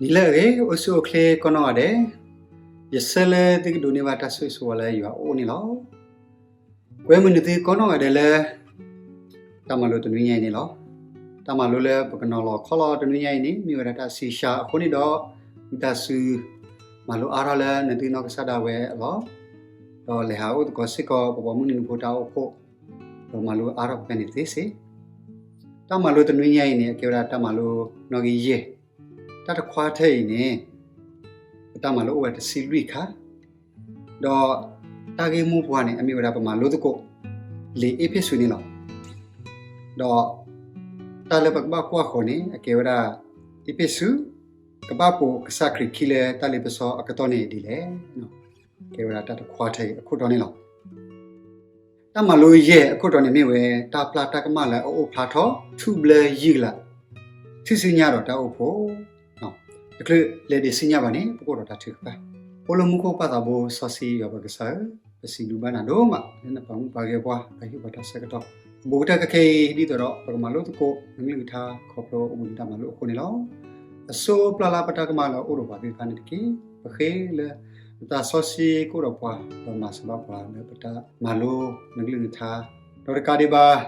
နံၤလၢအဂ့ၤ အိၣ်ဆူၣ်အိၣ်ချ့ကိးနီၢ်ဂၤဒဲး, ယဆၢလၢသုကဒိးန့ၢ်ဘၣ်တၢ်ဆိၣ်ဂ့ၤဆိၣ်ဝါလၢယွၤအအိၣ်န့ၣ်လီၤ. ကွဲမုာ်နသုကိးနီၢ်ဂၤဒဲးလၢ တၢ်မၤလိတနွံညါအံၤန့ၣ်လီၤ. တၢ်မၤလိလၢပကနီၤလီၤခီလီၤတနွံညါအံၤန့ၣ် မ့ၢ်ဝဲဒၣ်တၢ်ဆံးစှၤအဃိန့ၣ်ဒီး ဝံသးစူၤ မၤလိအါထီၣ်လၢနသုနီၢ်ကစၢ်ဒၣ်ဝဲအလီၢ်, ဒီးလဲၤဟးအိၣ်သကိးစ့ၢ်ကီး ပပှၤမုၢ်နံၤနံၤဖိတၢ်အိၣ်ဖှိၣ်, ဒီးမၤလိအါထီၣ်ဖဲန့ၣ်သ့စ့ၢ်. တၢ်မၤလိတနွံညါအံၤန့ၣ် အကဲဝဲဒၣ်တၢ်မၤလိနီၣ်ဂံၢ်ယဲၢ်, တၢ်တခွါထၢၣ်အံၤန့ၣ် ပတၢ်မၤလိအိၣ်ဝဲတဆံလွံၢ်ခါ, ဒီးတၢ်ဂ့ၢ်မိၢ်ပှၢ်န့ၣ် အမ့ၢ်ဝဲဒၣ်ပမၤလိသကိး လံာ်အ့းဖ့းစူးန့ၣ်လီၤ. ဒီးတၢ်လၢပကဘၣ်ကွၢ်ဃီၤန့ၣ် အကဲဝဲဒၣ် အ့းဖ့းစူး ကဘၣ်ပိာ်ကစၢ်ခရံာ်ခံလၢတၢ်လ့ပစီအကတီၢ်န့ၣ်ဒ်လဲၣ်. ကဲဝဲဒၣ်တၢ်တခွါထၢၣ်အံၤအခိၣ်တီန့ၣ်လီၤ. တၢ်မၤလိယဲၢ်အခိၣ်တီန့ၣ်မ့ၢ်ဝဲ တၢ်ပျၢ်တၢ်ကမၣ်လၢအအိၣ်ဖျါထီၣ် ထူၣ်ဘျၢယုၢ်ကလး, ထူၣ်စုညါဒီးတၢ်အိၣ်ဖှိၣ်, တချုးလဲၤဒံးဆူညါဘၣ်န့ၣ် ပကအိၣ်ဒီးတၢ်ထုကဖၣ်. အိၣ်လၢမူခိၣ်ပၢ်သးဘိစီဆှံယွၤပကစၢ်ဧၢ, ပစံးဘျုးဘၣ်နၤဒိၣ်မး လၢနပာ်မူပာ်ဂဲၤပှၤ ပာ်ဟ့ၣ်ပှၤတၢ်ဆၢကတီၢ်, အဘူးကတၢၢ်ခဲအံၤ ဒ်သိးဒီးပကမၤလိသကိး နကလုၢ်ကထါခီဖျိအိၣ်ဘှံးနံၤတၢ်မၤလိအဃိန့ၣ်လီၤ. အစိပျၢ်လၢပတၢ်ကမၣ်လၢအအိၣ်ဒီးပှၤသ့ၣ်တဖၣ်န့ၣ်တက့ၢ်. ပဃ့လၢ နသးစီဆှံကအိၣ်ဒီးပှၤ ဒီးမၤစၢၤဘၣ်ပှၤလၢပတၢ်မၤလိနကလုၢ်ကထါ, ဒီးတကးဒံးဘၣ်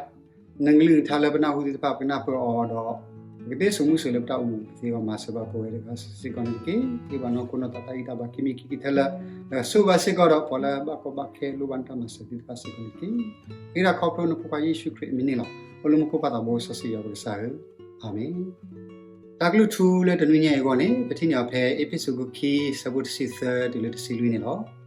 နကလုၢ်ကထါလၢပနၢ်ဟူသ့ၣ်တဖၣ် ပကနၢ်ပၢၢ်အီၤဒီး ပကသ့စိာ်မူစိာ်လၢပတၢ်အိၣ်မူပူၤသ့ မၤစၢၤဘၣ်ပဝဲတဂၤစ့ၢ်ကီးန့ၣ်တက့ၢ်. ဟ့ၣ်ဘၣ်နီၢ်ခိနီၢ်သးတၢ်ဂံၢ်တၢ်ဘါခံမံၤခံကတၢၢ်လၢ ကဆိၣ်ဂ့ၤဘၣ်စ့ၢ်ကီးဒီး ပှၤလၢဘၣ်ကီဘၣ်ခဲလိၣ်ဘၣ်နတၢ်မၤစၢၤသ့ၣ်တဖၣ်စ့ၢ်ကီးန့ၣ်တက့ၢ်. ဃ့တၢ်ခီဖျိနဖိခွါယ့ၣ်ၡူးခရံာ်အမံၤန့ၣ်လီၤ. အိၣ်လၢမူခိၣ်ပၢ်သးဘိစီဆှံယွၤပကစၢ်ဧၢ, အၤမ့ၣ်. တၢ်ကလုၢ်ထူလၢတနွံညါအံၤအဂီၢ်န့ၣ် ပထံၣ်န့ၢ်အီၤဖဲအ့းဖ့းစူးခိၣ်ခံ ဆၢဖိတဆံသၢတုၤလၢတဆံလွံၢ်န့ၣ်လီၤ.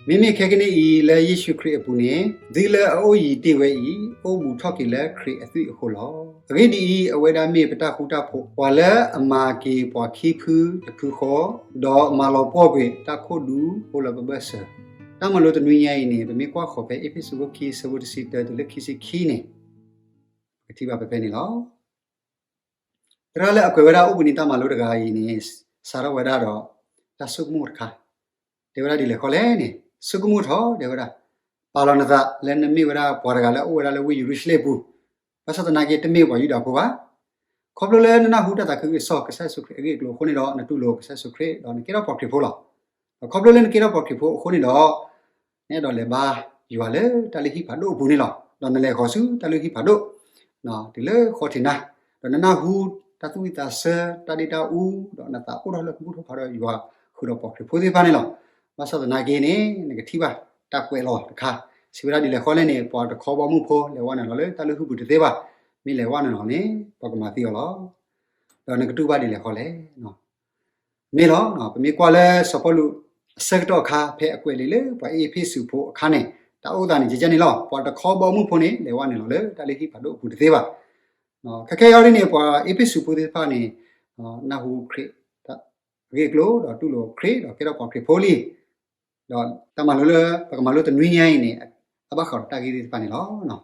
မ့မ့ၢ်ခဲကနံၣ်အံၤ လၢယ့ၣ်ၡူးခရံာ်အပူၤန့ၣ် သုလၢအအိၣ်ယံၤတ့ၢ်ဝဲအံၤ အိၣ်ဘူးထီၣ်က့ၤလၢခရံာ်အသွံၣ်အဃိလီၤ. အဂ့ၢ်ဒ်အံၤ, အဝဲဒၣ်မ့ၢ်ပတၢ်ဃူတၢ်ဖိး, ပှၤလၢအမၤက့ၤပှၤခံဖုတဖုဃီ, ဒီးမၤလီၤပှီၢ်ကွံာ်တၢ်ခိၣ်ဒူအိၣ်လၢပဘၢၣ်စၢၤ. တၢ်မၤလိတနွံညါအံၤန့ၣ် ပမ့ၢ်ကွၢ်ဃီၤဖဲအ့းဖ့းစူးခိၣ်ခံ ဆၢဖိတဆံတၢတုၤလၢခံဆံခံန့ၣ် ပကထံၣ်ဘၣ်ဖဲဖဲန့ၣ်လီၤ. သရၣ်လၢအကွဲးဝဲဒၣ်အိၣ်ဘှံးနံၤတၢ်မၤလိတဂၤအံၤန့ၣ် စးထီၣ်ဝဲဒၣ်ဒီး တၢ်ဆိကမိၣ်တခါ, တဲဝဲဒၣ်ဒ်လဲၣ်ဃီလဲၣ်န့ၣ်, ဆိကမိၣ်ထီၣ် တဲဝဲဒၣ်, ပာ်လီၤနသးလၢနမ့ၢ်ဝဲဒၣ်ပှၤတဂၤလၢအအိၣ်ဝဲဒၣ်လၢဝ့ၢ်ယရူၤၡလ့ၣ်အပူၤ, ဘၣ်ဆၣ်သနာ်က့တမ့ၢ်ပှၤယူဒၤဖိဘၣ်. ခီဖျိလၢနနၢ်ဟူတၢ်သးခုကစီၣ်ကစၢ်ယ့ၣ်ၡူးခရံာ်အဂ့ၢ်အကျိၤအဃိန့ၣ်ဒီး နတူၢ်လိာ်ကစၢ်ယ့ၣ်ၡူးခရံာ် ဒီးနကဲထီၣ်ပှၤခရံာ်ဖိလီၤ. ဒီးခီဖျိလၢနကဲထီၣ်ပှၤခရံာ်ဖိအဃိန့ၣ်ဒီး နအဲၣ်ဒိးလဲၤဘါယွၤလၢတၢ်လုၢ်ဟံၣ်ဖးဒိၣ်အပူၤန့ၣ်လီၤ. ဒီးနလဲၤဃီၤဆူတၢ်လုၢ်ဟံၣ်ဖးဒိၣ်, တုၤလၢဃီထံးနၤ, ဒီးနနၢ်ဟူတၢ်သူၣ်ဝံၣ်သးဆၢ တၢ်ဒ့တၢ်အူ, ဒီးနသးအိၣ်ထီၣ်လၢကဘူၣ်ထီၣ်ဖးဒီးယွၤ ဃုာ်ဒီးပှၤခရံာ်ဖိသ့ၣ်တဖၣ်န့ၣ်လီၤ. ဘၣ်ဆၣ်သနာ်က့န့ၣ် နကထံၣ်ဘၣ်တၢ်ကွဲးလီၤတခါ, စံးဝဲဒၣ်ဒ်လဲၣ်ဃီလဲၣ်န့ၣ်, ပှၤတခီဘီမုၢ်ဖိ လဲၤဝဲနုာ်လီၤလၢတၢ်လုၢ်ဟံၣ်ပူၤတသ့ဘၣ်. မ့ၢ်လဲၤဝဲနုာ်လီၤန့ၣ် ပှၤကမၤသံအီၤလီၤ. ဒီးနကတူၢ်ဘၣ်ဒ်လဲၣ်ဃီလဲၣ်. မ့ၢ်လီၤ, ပမ့ၢ်ကွၢ်လၢစီၤပီလူးအဆၢကတီၢ်အခါ ဖဲအကွဲးလံာ်လၢပှၤအ့းဖ့းစူးဖိအခါန့ၣ် တၢ်အိၣ်သးန့ၣ် ကကဲန့ၣ်လီၤ. ပှၤတခီဘီမုၢ်ဖိန့ၣ် လဲၤဝဲနုာ်လီၤလၢတၢ်လုၢ်ဟံၣ်ဖးဒိၣ်အပူၤတသ့ဘၣ်. ခဲကဲအံၤဒ်န့ၣ် ပှၤအ့းဖ့းစူးဖိသ့ၣ်တဖၣ်န့ၣ် နၢ်ဟူခရံာ်အဂ့ၢ်အကျိၤ ဒီးတူၢ်လိာ်ခရံာ် ဒီးကဲထီၣ်ပှၤခရံာ်ဖိလံ. ဒီးတၢ်မၤလိလၢပကမၤလိတနွံညါအံၤန့ၣ် အဘၣ်ဃးဒီးတၢ်ဂ့ၢ်သ့ၣ်တဖၣ်န့ၣ်လီၤ.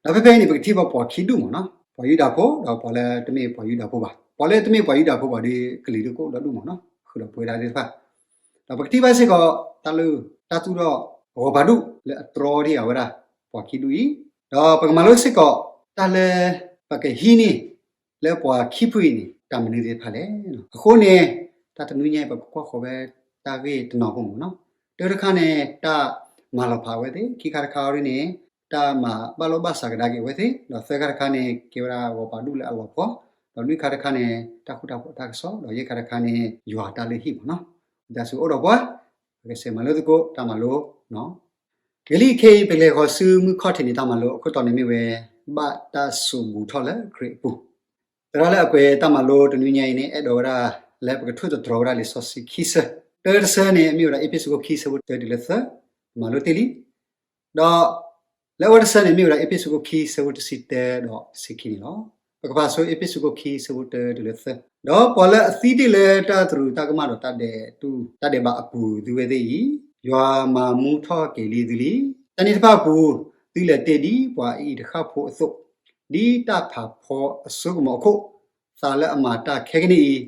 ဒီးဖဲဖဲအံၤန့ၣ် ပကထံၣ်ဘၣ်ပှၤခံဒူၣ်မ့ၢ်နီၤ, ပှၤယူဒၤဖိ ဒီးပှၤလၢတမ့ၢ်ပှၤယူဒၤဖိဘၣ်. ပှၤလၢတမ့ၢ်ပှၤယူဒၤဖိဘၣ်ဒီး ကလံၤဒိၣ်ကအိၣ်ဒီဒူၣ်မ့ၢ်နီၤ, ဃုာ်ဒီးပဝဲဒၣ်သ့ၣ်တဖၣ်. ဒီးပကထံၣ်ဘၣ်စ့ၢ်ကီး တၢ်လၢ တၢ်သူၣ်ထီၣ်ဂီၤဖးဒူၣ်လၢအတြီဒံးအဝဲဒၣ် ပှၤခံဒူၣ်အံၤ, ဒီးပကမၤလိစ့ၢ်ကီး တၢ်လၢ ပကဟံးန့ၢ် လၢပှၤခံဖုအံၤန့ၣ် တၢ်မနုၤသ့ၣ်တဖၣ်လဲၣ်. အဃိန့ၣ် တၢ်တနွံညါအံၤ ပကကွၢ်ဃီၤဝဲတၢ်ဂ့ၢ်တနီၤဖိမ့ၢ်နီၤ. တၢတခါန့ၣ် တၢ်မၤလီၤဖးအဝဲသ့ၣ်, ခံခါတခါအံၤန့ၣ် တၢ်မၤဘၣ်လိာ်ဘၣ်စးကဒါက့ၤအဝဲသ့ၣ်, ဒီးသၢခါတခါန့ၣ် ကဲဝဲဒၣ်ဂီၤဖးဒူၣ်လၢအလီၤပှီၢ်, ဒီးလွံၢ်ခါတခါန့ၣ် တၢ်ဃူတၢ်ဖိးတၢ်ကစီၣ်, ဒီးယဲၢ်ခါတခါန့ၣ် ယွၤတၢ်လုၢ်ဟံၣ်မ့ၢ်နီၤ. တၢ်ဆိၣ်အိၣ်ဒီးပှၤ, ပကစးမၤလိသကိးတၢ်မၤလိနီၤ. ဂ့ၤလံခဲအံၤ ပကလဲၤဃီၤဆူမုၢ်ခီၣ်ထံးန့ၣ် တၢ်မၤလိအခိၣ်တီန့ၣ်မ့ၢ်ဝဲ ဘၣ်တၢ်စိာ်ဘူးထီၣ်လၢခရံာ်အပူၤ. သရၣ်လၢအကွဲးတၢ်မၤလိတနွံညါအံၤန့ၣ် အဲၣ်ဒိးဝဲဒၣ်လၢပကထိၣ်သတြီၤဝဲဒၣ်လံာ်စီဆှံခံဆၢ, တၢတဆၢန့ၣ် မ့ၢ်ဝဲဒၣ်အ့းဖ့းစူးခိၣ်ခံဆၢဖိတၢတုၤလၢသၢ, မၤလိတ့ၢ်လံ. ဒီး လၢအဝဲတဆၢန့ၣ် မ့ၢ်ဝဲဒၣ်အ့းဖ့းစူးခိၣ်ခံဆၢဖိတဆံတၢဒီးတဆံခံန့ၣ်လီၤ. ပကဖးဆိအ့းဖ့းစူးခိၣ်ခံဆၢဖိတၢတုၤလၢသၢ, ဒီးပှၤလၢအသံတ့ၢ်လၢတၢ်တရူးတၢ်ကမၣ်ဒီးတၢ်ဒဲးတူၢ်တၢ်ဒဲးဘးအပူၤသုဝဲသ့ၣ်အံၤ, ယွၤမၤမူထီၣ်က့ၤလံသုလံ. တၢ်န့ၣ်တဖၣ်အပူၤ သုလဲၤတ့ၢ်ဒ်ပှၤအအံၤတဃၣ်ဖိအသိး, ဒ်တၢ်ဖးဖီအစိကမီၤအခိၣ်, သးလၢအမၤတၢ်ခဲကနံၣ်အံၤ,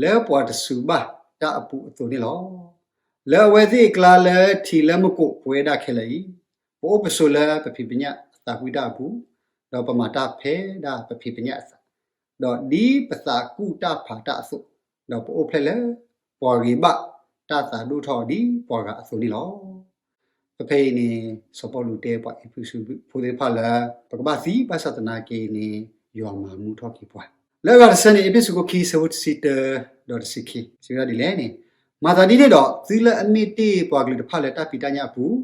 လၢပှၤတစူၤဘၣ်တၢ်အပူၤအသိးန့ၣ်လီၤ. လၢအဝဲသ့ၣ်အကျါလၢထံးလၢမူကိးပဝဲဒၣ်ခဲလၢာ်အံၤ, ပအိၣ်ပဆိးလၢပဖံးပညၣ်အသးကွံတၢ်အပူၤ, ဒီးပမၤတၢ်ဖဲဒၣ်ပဖံးပညၣ်အသး, ဒီးဒ်ပသးကူၣ်တၢ်ဖးတၢ်အသိး, ဒီးပအိၣ်ဖျဲၣ်လၢပှၤဂ့ၤဘၣ်တၢ်သးဒိၣ်ထီၣ်ဒ်ပှၤဂၤအသိးန့ၣ်လီၤ. ဖဲဖဲအံၤန့ၣ် စီၤပီလူးတဲပှၤအ့းဖ့းစူးဖိသ့ၣ်တဖၣ်လၢ ပကဘၣ်သံဘၣ်ဆၣ်သနာ်က့န့ၣ် ယွၤမၤမူထီၣ်က့ၤပှၤ လၢအဂၤတဆၢန့ၣ် အ့းဖ့းစူးခိၣ်ခံ ဆၢဖိတဆံတၢ ဒီးတဆံခံ စံးဝဲဒၣ်ဒ်လဲၣ်န့ၣ်, မၤသးဒ်န့ၣ်ဒီး သုလၢအမ့ၢ်တ့ၢ်ပှၤကလုာ်တဖၣ်လၢတၢ်ဖံးတၢ်ညၣ်အပူၤ,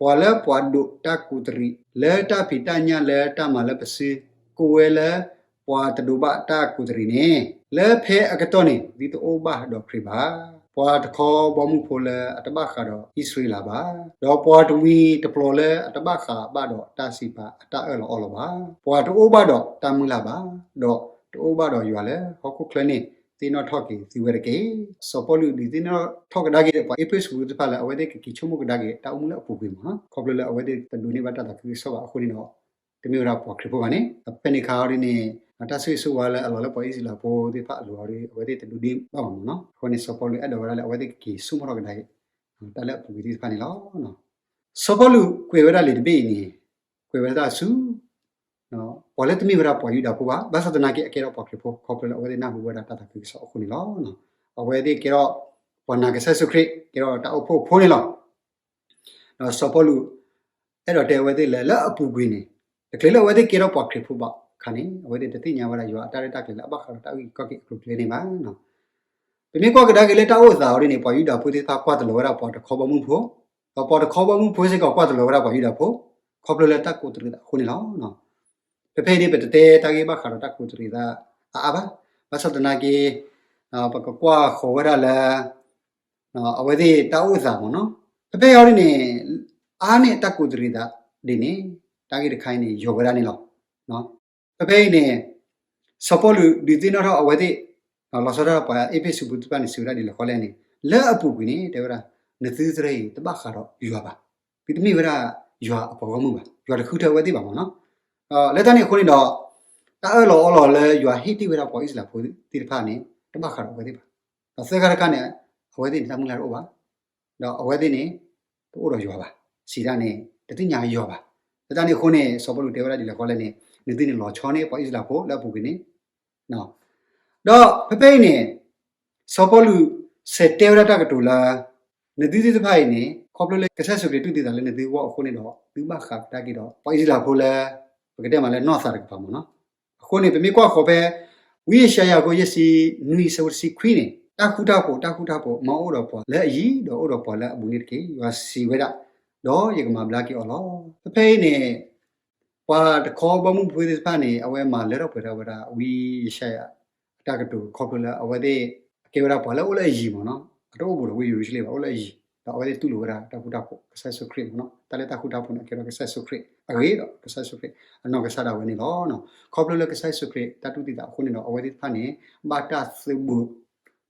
ပှၤလၢပှၤဒိးတၢ်ကူးတရံး လၢတၢ်ဖံးတၢ်ညၣ်လၢတၢ်မၤလၢပစု ကိးဝဲလၢပှၤတဒိးဘၣ်တၢ်ကူးတရံးန့ၣ်, လၢဖဲအကတီၢ်န့ၣ် သုတအိၣ်ဘၣ်ဒီးခရံာ်ဘၣ်. ပှၤတခီဘီမုၢ်ဖိလၢအတဘၣ်ဃးဒီးအံၣ်စရ့လးဘၣ်, ဒီးပှၤတမှံၤတပျီၤလၢအတဘၣ်ဃးဘၣ်ဒီးတၢ်စံးပာ်အတၢ်အၢၣ်လီၤအီလီၤဘၣ်. ပှၤတအိၣ်ဘၣ်ဒီးတၢ်မုၢ်လၢ်ဘၣ်, ဒီးတအိၣ်ဘၣ်ဒီးယွၤလၢဟီၣ်ခိၣ်ချၢန့ၣ် သ့ၣ်နီၣ်ထီၣ်က့ၤသုဝဲတက့ၢ်. စီၤပီလူးဒုးသ့ၣ်နီၣ်ထီၣ်ကဒါက့ၤဒီးပှၤအ့းဖ့းစူးဖိသ့ၣ်တဖၣ်လၢ အဝဲသ့ၣ်ကက့ၤဆိကမိၣ်ကဒါက့ၤတၢ်အိၣ်မူလၢအပူၤကွံာ်မ့ၢ်နီၤ, ခီဖျိလၢအဝဲသ့ၣ်တဒိးန့ၢ်ဘၣ်တၢ်သးခုကစီၣ်ဘၣ်အဃိန့ၣ်ဒီး တမ့ၢ်ဝဲဒၣ်ပှၤခရံာ်ဖိဘၣ်န့ၣ်, ဖဲန့ၣ်အခါအံၤဒ်န့ၣ် တၢ်ဆိၣ်ဂ့ၤဆိၣ်ဝါလၢအလီၤလၢပှၤအံၣ်စရ့လးဖိသ့ၣ်တဖၣ်အလိၤအံၤဒ် အဝဲသ့ၣ်တဒိးန့ၢ်ဘၣ်ဘၣ်မ့ၢ်နီၤ, အဃိန့ၣ် စီၤပီလူးအဲၣ်ဒိးဝဲဒၣ်လၢအဝဲသ့ၣ်ကက့ၤဆိကမိၣ်ထီၣ်ကဒါက့ၤ တၢ်လၢအပူၤကွံာ်သ့ၣ်တဖၣ်န့ၣ်လီၤ. စီၤပီလူးကွဲးဝဲဒၣ်လံာ်တဘ့ၣ်အံၤန့ၣ်, ကွဲးဝဲဒၣ်ဆူ ပှၤလၢတမ့ၢ်ဝဲဒၣ်ပှၤယူဒၤဖိဘၣ်, ဘၣ်ဆၣ်သနာ်က့အကဲထီၣ်ပှၤခရံာ်ဖိ ခီဖျိလၢအဝဲသ့ၣ်နၢ်ဟူဝဲဒၣ်တၢ်သးခုကစီၣ်အဃိန့ၣ်လီၤ. အဝဲသ့ၣ်ကဲထီၣ်ပှၤနာ်ကစၢ်ယ့ၣ်ၡူးခရံာ် ကဲထီၣ်တၢ်အိၣ်ဖှိၣ်ဖိန့ၣ်လီၤ. ဒီးစီၤပီလူး အဲၣ်ဒိးတဲအဝဲသ့ၣ်လၢ လၢအပူၤကွံာ်န့ၣ် တချုးလၢအဝဲသ့ၣ်ကဲထီၣ်ပှၤခရံာ်ဖိဘၣ်အခါန့ၣ် အဝဲသ့ၣ်တသ့ၣ်ညါဝဲဒၣ်ယွၤအတၢ်ရဲၣ်တၢ်ကျဲၤလၢအဘၣ်ဃးဒီးတၢ်အုၣ်က့ၤခီၣ်က့ၤအကျိၤအကျဲန့ၣ်ဘၣ်. ပမ့ၢ်ကွၢ်ကဒါက့ၤလၢတၢ်အိၣ်သးအံၤဒ်န့ၣ် ပှၤယူဒၤဖိသ့ၣ်တဖၣ်ကွၢ်တလီၤဝဲဒၣ်ပှၤတခီဘီမုၢ်ဖိ, ဒီးပှၤတခီဘီမုၢ်ဖိစ့ၢ်ကီးကွၢ်တလီၤဝဲဒၣ်ပှၤယူဒၤဖိ, ခီဖျိလၢတၢ်ကူးတရံးသးအဃိန့ၣ်လီၤ. ဖဲဖဲအံၤဒ်န့ၣ် ပတတဲတၢ်ဂ့ၢ်ဘၣ်ဃးဒီးတၢ်ကူးတရံးသးအါအါဘၣ်, ဘၣ်ဆၣ်သနာ်က့ ပကကွၢ်ဃီၤဝဲဒၣ်လၢ အဝဲသ့ၣ်တၢ်အိၣ်သးမ့ၢ်နီၤ, ဖဲဖဲအံၤဒ်န့ၣ် အါန့ၢ်တၢ်ကူးတရံးသးဒ်န့ၣ် တၢ်ဂ့ၢ်တခါအံၤန့ၣ် ယိၤဝဲဒၣ်န့ၣ်လီၤ. ဖဲဖဲအံၤန့ၣ် စီၤပီလူးဒုးသ့ၣ်နီၣ်ထီၣ်အဝဲသ့ၣ်, လီၤဆီဒၣ်တၢ်ပှၤအ့းဖ့းစူးဖိသ့ၣ်တဖၣ်န့ၣ် စံးဝဲဒၣ်ဒ်လဲၣ်ဃီလဲၣ်န့ၣ်, လၢအပူၤကွံာ်န့ၣ် တဲဝဲဒၣ် နသုသရၢအံၤတဘၣ်ဃးဒီးယွၤဘၣ်, သုတမ့ၢ်ဝဲဒၣ်ယွၤအပှၤဂီၢ်မုၢ်ဘၣ်, ယွၤတဃုထၢအဝဲသ့ၣ်ဘၣ်မ့ၢ်နီၤ. လၢတၢ်န့ၣ်အဃိန့ၣ်ဒီး တၢ်အၢၣ်လီၤအီလီၤလၢယွၤဟ့ၣ်တ့ၢ်ဝဲဒၣ်ပှၤအံၣ်စရ့လးဖိသ့ၣ်တဖၣ်န့ၣ် တဘၣ်ဃးဒီးအဝဲသ့ၣ်ဘၣ်. ဒီးသၢခါတခါန့ၣ် အဝဲသ့ၣ်န့ၣ် တၢ်မုၢ်လၢ်တအိၣ်ဘၣ်, ဒီးအဝဲသ့ၣ်န့ၣ် တအိၣ်ဒီးယွၤဘၣ်, စံးဒၣ်န့ၣ် တသ့ၣ်ညါယွၤဘၣ်. လၢတၢ်န့ၣ်အဃိန့ၣ် စီၤပီလူးတဲဝဲဒၣ်ဒ်လဲၣ်ဃီလဲၣ်န့ၣ်, နသုန့ၣ်လီၤဆီန့ၢ်ပှၤအံၣ်စရ့လးဖိလၢအပူၤကွံာ်န့ၣ် ဒီးဖဲဖဲအံၤန့ၣ် စီၤပီလူးစံးတဲဝဲဒၣ်တၢ်ကတိၤလၢ နသုသ့ၣ်တဖၣ်အံၤန့ၣ် ခီဖျိလၢကစၢ်ယ့ၣ်ၡူးခရံာ်တူၢ်သံသးလၢနသုဂီၢ်အဃိန့ၣ်ဒီး သုဘၣ်ဃးကဒါက့ၤဒီး ပှၤအံၣ်စရ့လးဖိလၢ ပကတဲမ့ၢ်လၢနီၢ်သးတကပၤမ့ၢ်နီၤ. အဃိန့ၣ် ပမ့ၢ်ကွၢ်ဃီၤဖဲ ဝံယၡါယၤ အခိၣ်ယဲၢ်ဆံနွံ ဆၢဖိတဆံခွံန့ၣ်, တၢ်ဃူတၢ်ဖိး, တၢ်ဃူတၢ်ဖိး, မ်အအိၣ်ဒီးပှၤလၢအယံၤ ဒီးအိၣ်ဒီးပှၤလၢအဘူးန့ၣ်တက့ၢ်. ယွၤစံးဝဲဒၣ်, ဒီးယကမၤဘျါက့ၤအီၤလီၤ. ဖဲဖဲအံၤန့ၣ် ပှၤတခီဘီမုၢ်ဖိသ့ၣ်တဖၣ်န့ၣ် အဝဲမၤလၢထီၣ်ပှဲၤထီၣ်ဝဲဒၣ် ဝံယၡါယၤ အတၢ်ကတိၤခီဖျိလၢအဝဲသ့ၣ် အကဲဝဲဒၣ်ပှၤလၢအအိၣ်လၢအယံၤမ့ၢ်နီၤ, အတအိၣ်ဘူးဒီးဝ့ၢ်ယရူၤၡလ့ၣ်ဘၣ်, အိၣ်လၢအယံၤ, ဒီးအဝဲသ့ၣ်တူၢ်လိာ်ဝဲဒၣ်တၢ်ဃူတၢ်ဖိး ကစၢ်ယ့ၣ်ၡူးခရံာ်မ့ၢ်နီၤ. တၢ်လၢတၢ်ဃူတၢ်ဖိးန့ၣ် အကဲထီၣ်ကစၢ်ယ့ၣ်ၡူးခရံာ်အဂ့ၢ်ဒီး ကစၢ်ယ့ၣ်ၡူးခရံာ်အနီၢ်ကစၢ်ဒၣ်ဝဲန့ၣ်လီၤ. ခီဖျိလၢကစၢ်ယ့ၣ်ၡူးခရံာ်တၢ်တူၢ်သံသးအဃိန့ၣ်ဒီး အဝဲသ့ၣ်တဖၣ်န့ၣ် ဘၣ်တၢ်သုးဘူး